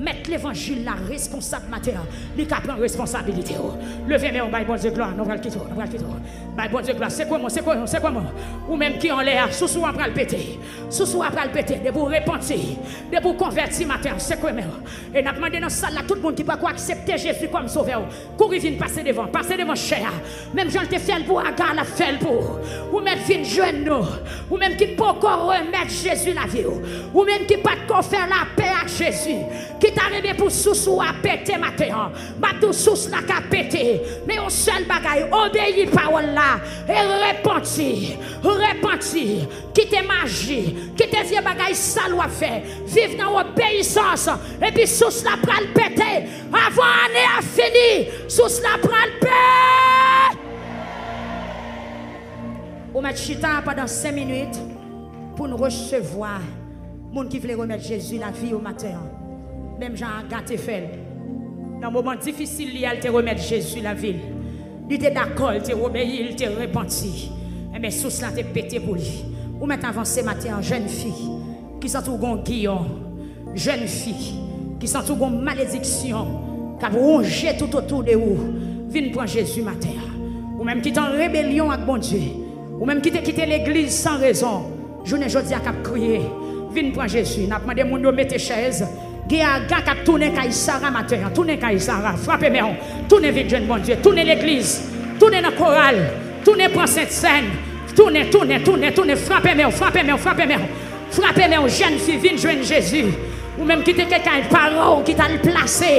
Mèt levanjil la responsab maten an, li ka pran responsabilite w. Leve men w, bay Bondye glwa, nou pral kite w, nou pral kite w. Bay Bondye glwa, sekwe mwen, sekwe mwen, sekwe mwen. Ou menm ki anlè a, souse w an pral pete. Souse w an pral pete, depi w repanti, depi w konvèti maten an, sekwe men w. E n ap mande nan sal la, tout moun ki poko aksepte Jezi kòm sovè w, kouri vin pase devan, pase devan chè a. Menm jan l te fè l pou Aga, l ap fè l pou ou. Ou mèt vin jwenn nou. Ou menm ki poko remèt Jezi lavi w. Ou menm ki pa t ko fè lapè ak Jezi. Ki ta renmen pou sous ou a pete maten an. M ap di w sous la ka pete. Men yon sèl bagay, obeyi pawòl la. E repanti. Repanti. Kite maji, kite vye bagay sal w ap fè. Viv nan obeyisans. Epi sous la pral pete. Avan ane a fini, sous la pral pete. Ou mèt chita pandan senk minit pou n resevwa moun ki vle remèt Jezi lavi yo maten an. Menm jan Aga te fè l. Nan moman difisil li a, l te remèt Jezi lavi l. Li te dakò, li te obeyi, li te repanti. Enben, sous la te pete pou li. Ou mèt avanse maten an, jèn fi ki santi w gon giyon, jèn fi ki santi w gon malediksyon k ap wonje toutotou de ou, vin pran Jezi maten an. Ou menm ki te an rebelyon ak Bondye, ou menm ki te kite legliz san rezon, jounen jodi a k ap kriye, vin pran Jezi. N ap mande moun yo mete chèz. Gen Aga k ap tounen kay Sara maten an. Tounen kay Sara. Frape men w. Tounen vin jwenn Bondye. Tounen legliz. Tounen nan koral. Tounen pran sentsèn. Tounen, tounen, tounen, tounen. Frape men w, frape men w, frape men w. Frape men w, jèn fi, vin jwenn Jezi. Ou menm ki te ke kay paran w, ki t al plase.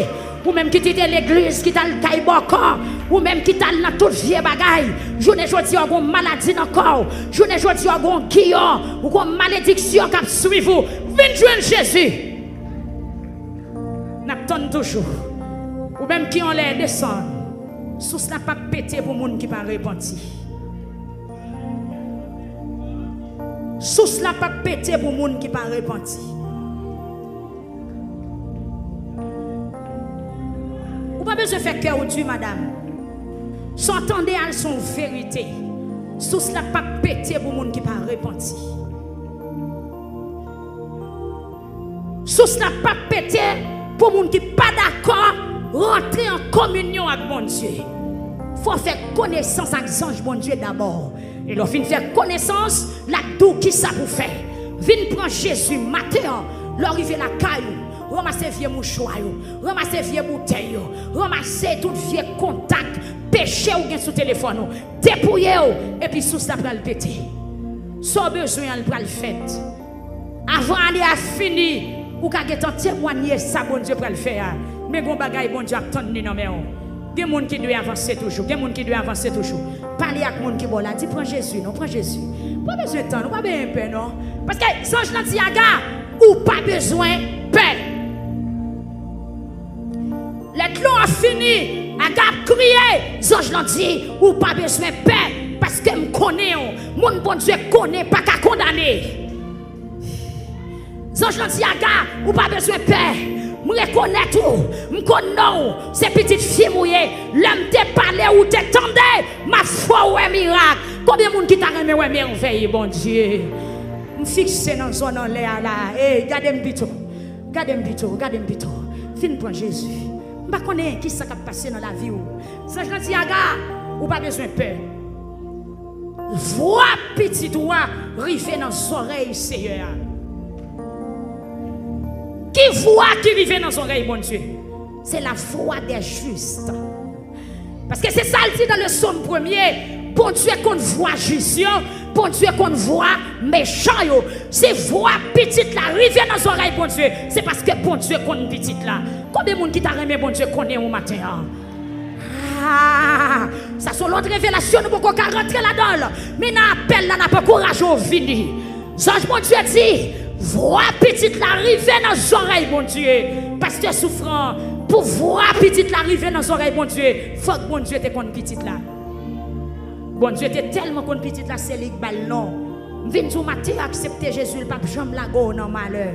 Ou menm ki te te legliz, ki t al kay bòkò. Ou menm ki t al nan tout vye bagay. Jounen jodi a, w gon maladi nan kò w. Jounen jodi a, w gon giyon. Ou gon malediksyon k ap swiv ou. Vin jwenn Jezi. N ap tann toujou. Ou menm ki anlè, desann. Sous la p ap pete pou moun ki pa repanti. Sous la p ap pete pou moun ki pa repanti. Ou pa bezwen fè kè w di, madanm. Sa w tande a, se yon verite. Sous la p ap pete pou moun ki pa repanti. Sous la p ap pete pou moun ki pa dakò rantre an kominyon ak Bondye. Fò w fè konesans ak zanj Bondye dabò. E lè w fin fè konesans, l ap di w kisa pou w fè. Vin pran Jezi maten an, lè w rive lakay ou, ranmase vye mouchwa yo, ranmase vye boutèy yo, ranmase tout vye kontak peche ou gen sou telefòn ou, depouye w, epi sous la pral pete. Sa w bezwen an, l pral fèt. Avan ane a fini, ou ka gentan temwanye sa Bondye pral fè a. Men gon bagay Bondye ap tann li nan men w. Gen moun ki dwe avanse toujou. Gen moun ki dwe avanse toujou. Pale ak moun ki bò w la. Di, pran Jezi non, pran Jezi. Ou pa bezwen tann, ou pa bezwen pè non. Paske zanj lan di Aga, ou pa bezwen pè. Lè dlo a fini, Aga ap kriye. Zanj lan di, ou pa bezwen pè, paske m konnen w. Moun Bondye konnen pa ka kondane. Zanj lan di Aga, ou pa bezwen pè. M rekonèt ou. M konn non w. Se pitit fi m ou ye. Lè m te pale, ou te tande. M ap fè w wè mirak. Konbyen moun ki ta renmen wè mèvèy Bondye? M fikse nan zòn anlè a la. Ey, gade m pito. Gade m pito, gade m pito. Vin pran Jezi. M pa konnen kisa k ap pase nan lavi w. Zanj lan di Aga, ou pa bezwen pè. Vwa pitit ou a rive nan zòrèy Seyè a. Ki vwa ki rive nan zòrèy Bondye? Se la voix des justes. Paske se sa l di nan le Sòm premye, Bondye konn vwa jis yo, Bondye konn vwa mechan yo. Si vwa pitit la rive nan zòrèy Bondye, se paske Bondye konn pitit la. Konbyen moun ki ta renmen Bondye konnen w maten an? Ah, sa se yon lòt revelasyon, nou poko ka rantre ladan l. Men nan apèl la, n ap ankouraje w vini. Zanj Bondye di, vwa pitit la rive nan zòrèy Bondye. Pastè Soufran, pou vwa pitit la rive nan zòrèy Bondye, fòk Bondye te konn pitit la. Bondye te tèlman konn pitit la, se li k ba l non. M vin di w maten, aksepte Jezi, li p ap janm lage w nan malè.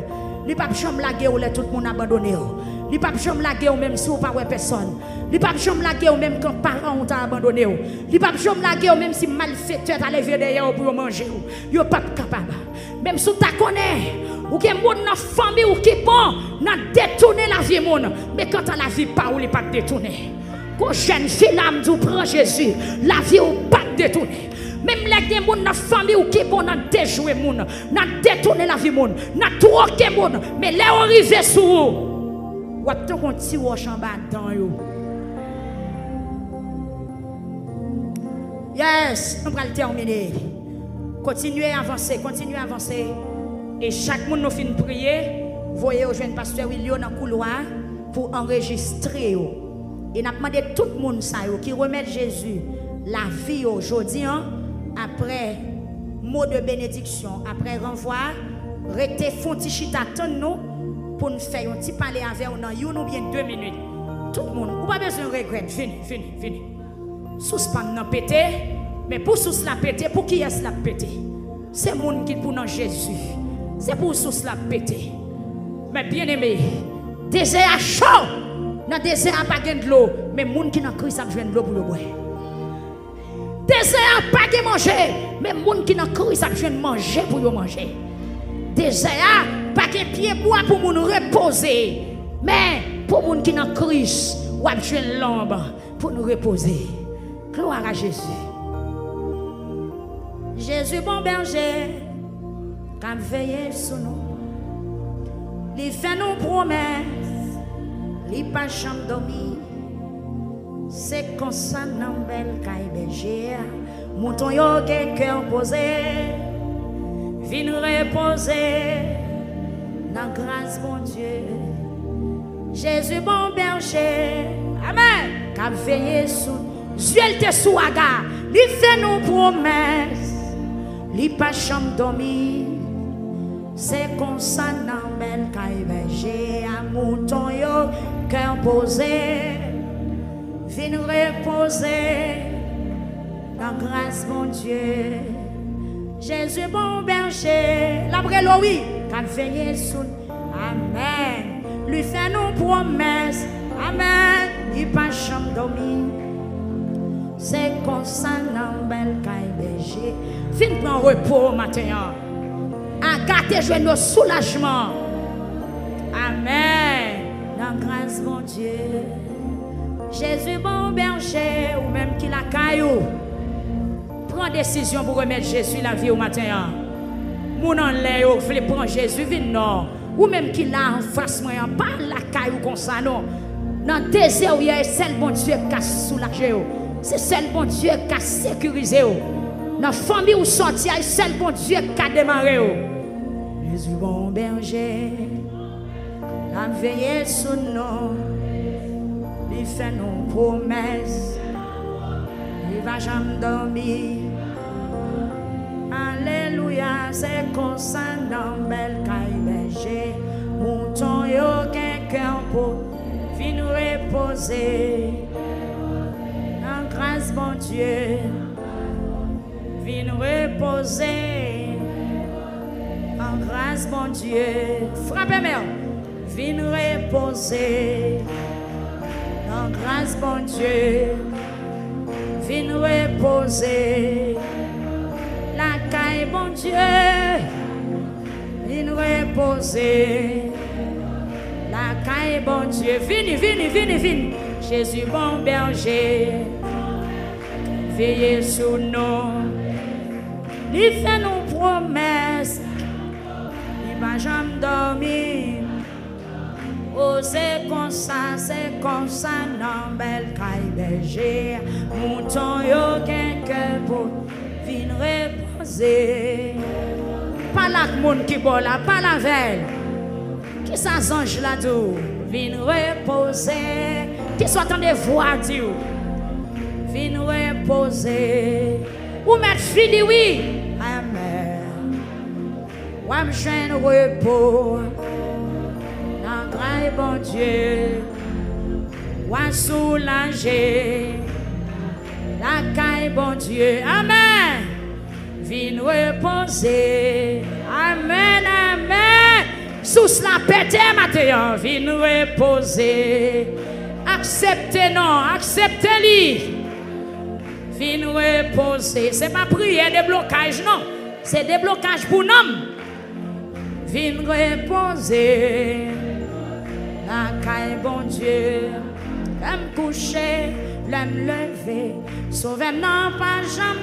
Li p ap janm lage w lè tout moun abandone w. Li p ap janm lage w menm si w pa wè pèsòn. Li p ap janm lage w menm kan paran w ta abandone w. Li p ap janm lage w menm si malfektè ta leve dèyè w pou yo manje w. Yo p ap kapab. Menm si w ta konnen, ou gen moun nan fanmi w ki bon nan detounen lavi moun, men kanta lavi pa w, li p ap detounen. Gon jèn fi la, m di w pran Jezi, lavi w p ap detounen. Menm lè gen moun nan fanmi w ki bon nan dejwe moun, nan detounen lavi moun, nan twoke moun, men lè yo rive sou ou, w ap tankou yon ti wòch anba dan yo. Yes, nou pral tèmine. Kontinye avanse, kontinye avanse. E chak moun nou fin priye, voye yo jwenn pastè Wilio nan koulwa pou anrejistre yo. E n ap mande tout moun sa yo ki remèt Jezi lavi yo jodi an, apre mo de benediksyon, apre ranvwa, rete fè yon ti chita tann nou pou n fè yon ti pale avè w nan youn oubyen de minit. Tout moun, ou pa bezwen regrèt, vini, vini, vini. Sous pa m nan pete, men pou sous la pete, pou kiyès l ap pete? Se moun ki pou nan Jezi. Se pou sous la pete. Men byeneme, dezè a cho. Nan dezè a pa gen dlo, men moun ki nan Kris ap jwenn dlo pou yo bwè. Dezè a pa gen manje, men moun ki nan Kris ap jwenn manje pou yo manje. Dezè a pa gen pyebwa pou moun repoze, men pou moun ki nan Kris, w ap jwenn lonb pou n repoze. Glwa a Jezi. Jezi bon bèje k ap veye sou nou. Li fè nou pwomès, li pa janm dòmi. Se konsa nan bèl kay bèje a, mouton yo gen kè poze. Vin repoze nan gras Bondye. Jezi bon bèje, amèn, k ap veye sou, zye l te sou Aga, li fè nou pwomès, li pa janm dòmi. Se konsa nan bèl kay bèje a, mouton yo kè poze, vin repoze nan gras Bondye. Jezi bon bèje, l ap rele w wi, k ap veye sou n. Amèn. Li fè nou pwomès, amèn, li pa janm dòmi. Se konsa nan bèl kay bèje. Vin pran repo maten an. Aga te jwenn yon soulajman. Amèn. Nan gras Bondye. Jezi bon bèje, ou menm ki lakay ou. Pran desizyon pou remèt Jezi lavi w maten an. Moun anlè yo vle pran Jezi, vin non. Ou menm ki la anfas mwen an, pa lakay ou konsa non. Nan dezè w ye a, e sèl Bondye k ka soulaje w. Se sèl Bondye k ka sekirize w. Nan fanmi w sòti a, e sèl Bondye k ka demare w. Jezi bon bèje, l ap veye sou nou. Li fè nou pwomès, li pa janm dòmi. Alelouya, se konsa nan bèl kay bèje, mouton yo gen kè po, vin repoze nan gras Bondye. Vin repoze nan gras Bondye. Frape men w. Vin repoze nan gras Bondye. Vin repoze lakay Bondye. Vin repoze lakay Bondye. Vini, vini, vini, vini. Jezi bon bèje, veye sou nou. Li fè nou pwomès, li pa janm dòmi. O, se konsa, se konsa nan bèl kay bèje, mouton yo gen kè po, vin repoze. Pale ak moun ki bò w la, pale avè l. Kisa zanj la di w? Vin repoze. Kisa w tande vwa di w? Vin repoze. Ou mèt vini wi. Amèn. W ap jwenn repo nan kay Bondye. W a soulaje lakay Bondye. Amèn. Vin repoze. Amèn, amèn. Sous la pete maten an, vin repoze. Aksepte non, aksepte li. Vin repoze. Se pa priyè deblokaj non. Se deblokaj pou nanm. Vin repoze lakay Bondye. Lè m kouche, lè m leve, Sovè m nan pa janm.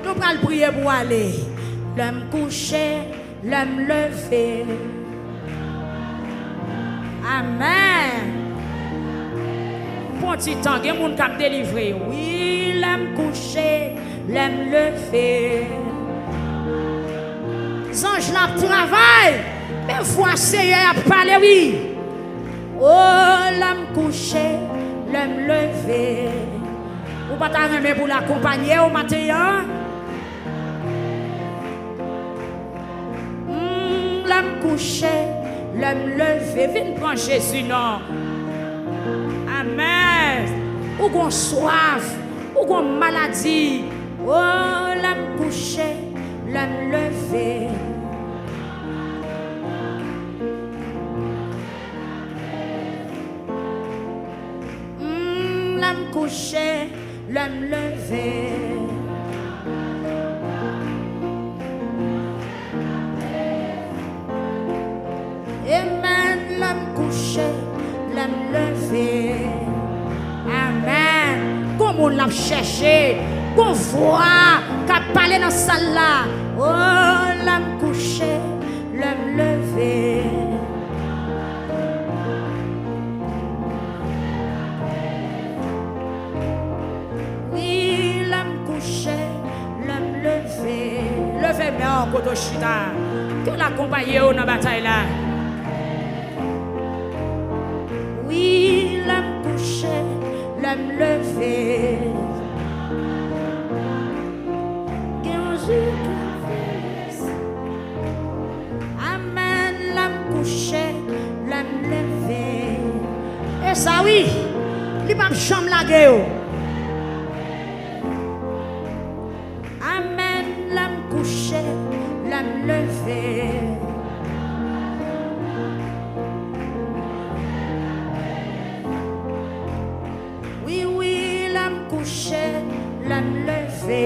Nou pral priye pou ale. Lè m kouche, lè m leve. Amèn. Pran ti tan, gen moun k ap delivre. Wi, lè m kouche, lè m leve. Zanj la ap travay. Men vwa Seyè a ap pale, wi. O, lè m kouche, lè m leve. Ou pa ta renmen pou l akonpanye w maten an? Mm, lè m kouche, lè m leve, vin pran Jezi non. Amèn. Ou gon swaf, ou gon maladi. O, lè m kouche, lè m leve. Mm, lè m kouche, lè m leve. Amèn, lè m kouche, lè m leve. Amèn. Gon moun l ap chèche, gon vwa k ap pale nan sal la. O, lè m kouche, lè m leve. Wi, lè m kouche, lè m leve. Leve men w kote w chita. Ke l akonpaye w nan batay la. Wi, lè m kouche, lè m leve. Gen yon jou ki fè. Amèn, lè m kouche, lè m leve. E sa wi, li p ap janm lage w. Amèn, lè m kouche, lè m leve. Wi, wi, lè m kouche, lè m leve.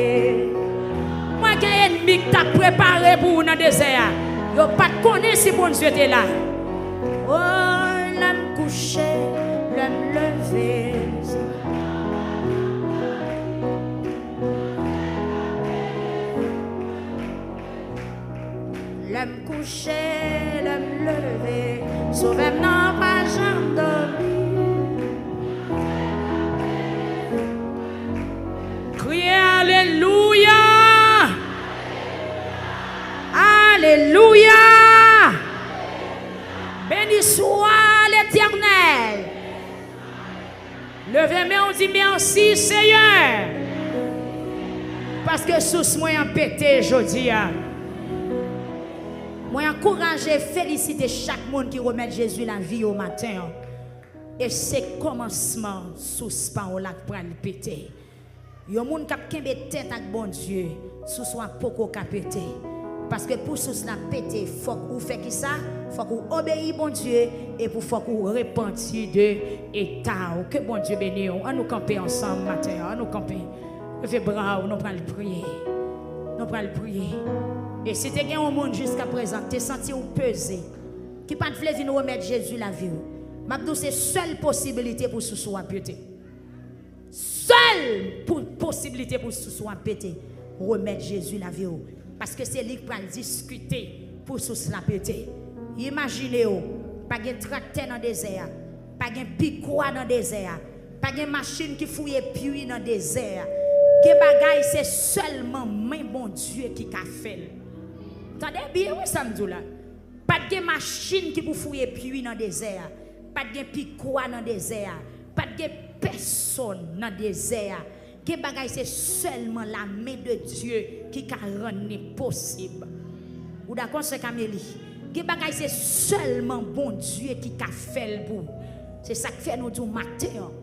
Mwen gen ènmi k t ap prepare pou ou nan dezè a. Yo pa t konnen si Bondye te la. O, lè m kouche, lè m leve. Lè m kouche, lè m leve, Sovè m nan pa janm dòmi. Kriye alelouya! Alelouya! Beni swa Letènèl! Leve men w, di, mèsi, Seyè, paske sous mwen an pete jodi a. Mwen ankouraje, felisite chak moun ki remèt Jezi lavi yo maten an. E se kòmansman sous pa w la k pral pete. Yon moun k ap kenbe tèt ak Bondye, sous ou a poko ka pete. Paske pou sous la pete, fòk ou fè kisa? Fòk ou obeyi Bondye, epi fòk ou repanti de eta w. Ke Bondye beni w. Ann nou kanpe ansanm maten an. Ann nou kanpe. Leve bra w, nou pral priye. Nou pral priye. E si te gen yon moun jiskaprezan k te santi w peze, ki pa t vle vin remèt Jezi lavi w, m ap di w se sèl posibilite pou sous ou a pete. Sèl pou posiblite pou sous ou a pete, remèt Jezi lavi w. Paske se li k pral diskite pou sous la pete. Imajine w, pa gen traktè nan dezè a, pa gen pikwa nan dezè a, pa gen machin ki fouye pwi nan dezè a. Gen bagay se sèlman men Bondye ki ka fè l. Tande byen wi sa m di w la. Pa t gen machin ki pou fouye pwi nan dezè a. Pa t gen pikwa nan dezè a. Pa t gen pèsonn nan dezè a. Gen bagay se sèlman la men de Dye ki ka rann li posib. Ou dakò, sè Kameli? Gen bagay se sèlman Bondye ki ka fè l pou ou. Se sa k fè nou di w maten an,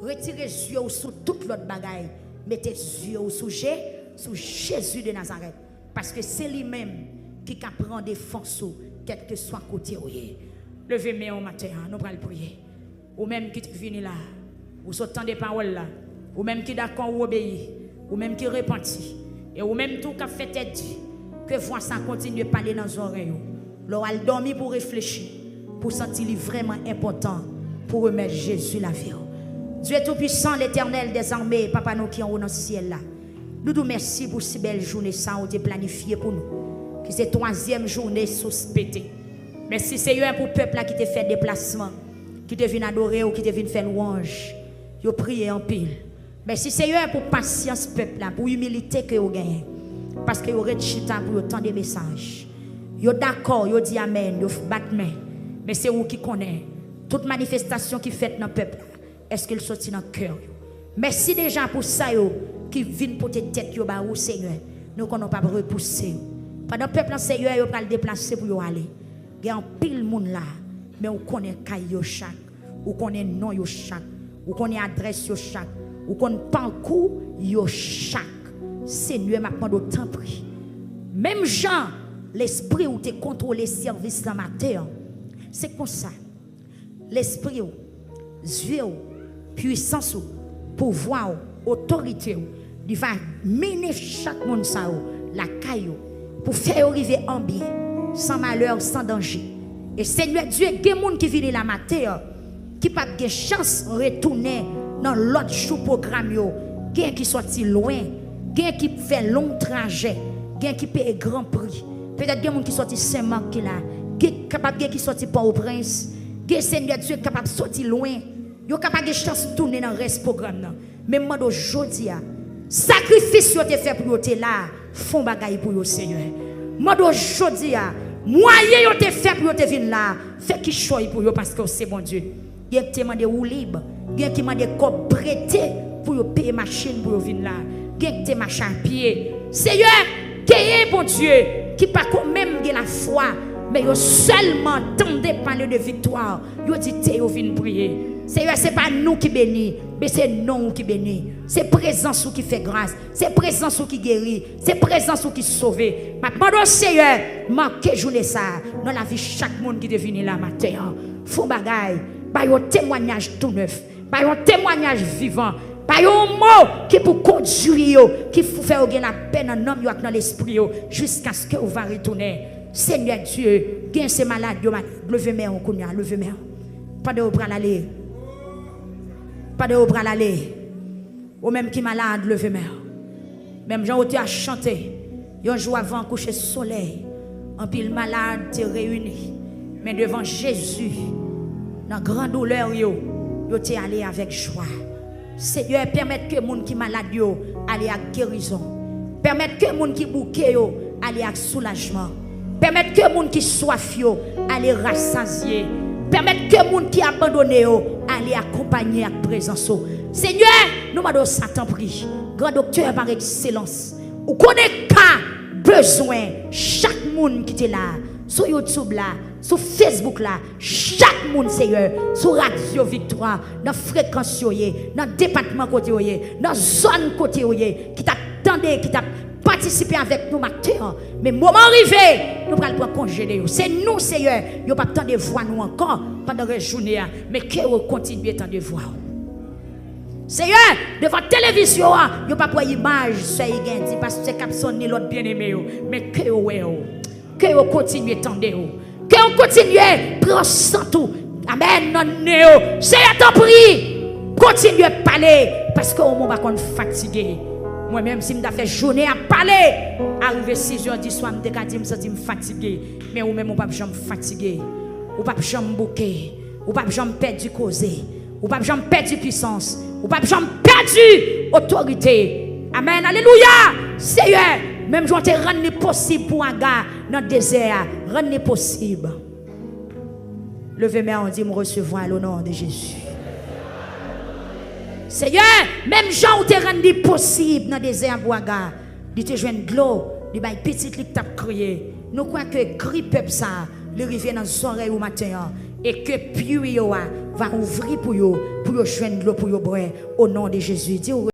retire zye w sou tout lòt bagay. Mete zye w sou Je, sou Jezi de Nazarèt. Paske se li menm ki ka pran defans ou, kèlkeswa kote w ye. Leve men w maten an, nou pral priye. Ou menm ki te vini la, ou sot tande pawòl la, ou menm ki dakò ou obeyi, ou menm ki repanti, e ou menm tou k ap fè tèt di, ke vwa sa kontinye pale nan zòrèy ou. Lè w al dòmi pou w reflechi, pou w santi li vrèman enpòtan pou remèt Jezi lavi w. Dye Toupisan, Letènèl dèzame, Papa nou ki anwo nan syèl la, nou di w mèsi pou si bèl jounen sa ou te planifye pou nou, ki se twazyèm jounen sous pete. Mèsi, Seyè, pou pèp la ki te fè deplasman, ki te vin adore w, ki te vin fè lwanj. Yo priye anpil. Mèsi, Seyè, pou pasyans pèp la, pou imilite ke yo genyen. Paske yo ret chita pou yo tande mesaj. Yo dakò, yo di amèn, yo f-, bat men. Men se ou ki konnen tout manifestasyon ki fèt nan pèp la. Èske l soti nan kè yo? Mèsi deja pou sa yo ki vin pote tèt yo ba ou, Seyè. Nou konnen w p ap repouse yo. Pandan pèp lan, Seyè, yo pral deplase pou yo ale. Gen anpil moun la, men ou konnen kay yo chak. Ou konnen non yo chak. Ou konnen adrès yo chak. Ou konn pakou yo chak. Senyè, m ap mande w, tanpri. Menm jan Lespri w te kontwole sèvis lan maten an, se konsa. Lespri w, zye w, pwisans ou, pouvwa w, otorite w, li va mennen chak moun sa yo lakay yo, pou fè yo rive an byen, san malè, san danje. E Senyè Dye, gen moun ki vini la maten an, ki p ap gen chans retounen nan lòt jou pwogram yo. Gen ki sòti lwen, gen ki fè long trajè, gen ki peye gran pri. Petèt gen moun ki sòti Senmak ki la, gen, kapab gen ki sòti Pòtoprens, gen, Senyè Dye, kapab sòti lwen. Yo ka pa gen chans tounen nan rès pwogram nan. Men m mande w jodi a, sakrifis yo te fè pou yo te la, fè yon bagay pou yo, Senyè. M mande w jodi a, mwayen yo te fè pou yo te vin la, fè kichòy pou yo, paske w se Bondye. Gen ki te mande woulib, gen ki mande kòb prete pou yo peye machin pou yo vin la, gen ki te mache a pye. Seyè, genyen, Bondye, ki pa ko menm gen lafwa, men yo sèlman tande pale de viktwa, yo di te yo vin priye. Seyè, se pa nou ki beni, men se non w ki beni. Se prezans ou ki fè gras, se prezans ou ki geri, se prezans ou ki sove. M ap mande w, Seyè, make jounen sa a nan lavi chak moun ki te vini la maten an. Fè yon bagay, ba yo temwayaj tou nèf, ba yo temwayaj vivan, ba yo yon mo ki pou kondui yo, ki pou fè yo gen lapè nan nanm yo ak nan lespri yo, jiskaske ou va retounen. Senyè Dye, gen se malad yo, malad, leve men w kounye a, leve men w. Pandan yo pral ale, pandan yo pral ale, ou menm ki malad, leve men w. Menm jan otè a chante, yon jou avan kouche solèy, anpil malad te reyini, men devan Jezi, nan gran doulè yo, yo te ale avèk jwa. Senyè, pèmèt ke moun ki malad yo ale ak gerizon. Pèmèt ke moun ki bouke yo ale ak soulajman. Pèmèt ke moun ki swaf yo ale rasazye. Pèmèt ke moun ki abandone yo ale akonpanye ak prezans ou. Senyè, nou mande w sa, tanpri. Gran doktè par ekselans, ou konnen ka, bezwen chak moun ki te la, sou YouTube la, sou Facebook la, chak moun, Seyè, sou Radyo Viktwa, nan frekans yo ye, nan depatman kote yo ye, nan zòn kote yo ye, ki t ap tande, ki t ap patisipe avèk nou maten an. Men moman rive, nou pral pran konje de yo. Se nou, Seyè, yo p ap tande vwa nou ankò pandan rès jounen an, men ke yo kontinye tande vwa w. Seyè, devan televizyon an, yo p ap wè imaj sè Igen di, pastè Kapsòn ni lòt byeneme yo, men ke yo wè w. Ke yo kontinye tande w. Ke yo kontinye pran sant ou. Amèn, nan nen yo. Seyè, tanpri, kontinye pale, paske ou menm ou pa konn fatige. Mwen menm, si m ta fè jounen ap pale, arive sizè di swa, m te ka di m santi m fatige. Men ou menm, ou p ap janm fatige. Ou p ap janm bouke. Ou p ap janm pèdi koze. Ou p ap janm pèdi pisans. Ou p ap janm pèdi otorite. Amèn. Alelouya. Seyè, menm jan w te rann li posib pou Aga nan dezè a, rann li posib. Leve men w, di, "M resevwa l o non de Jezi." Seyè, menm jan w te rann li posib nan dezè a pou Aga, li te jwenn dlo, li bay pitit li k t ap kriye. Nou kwè ke kri pèp sa a, li rive nan zòrèy ou maten an, e ke pui yo a va ouvri pou yo, pou yo jwenn dlo pou yo bwè, o non de Jezi. Di w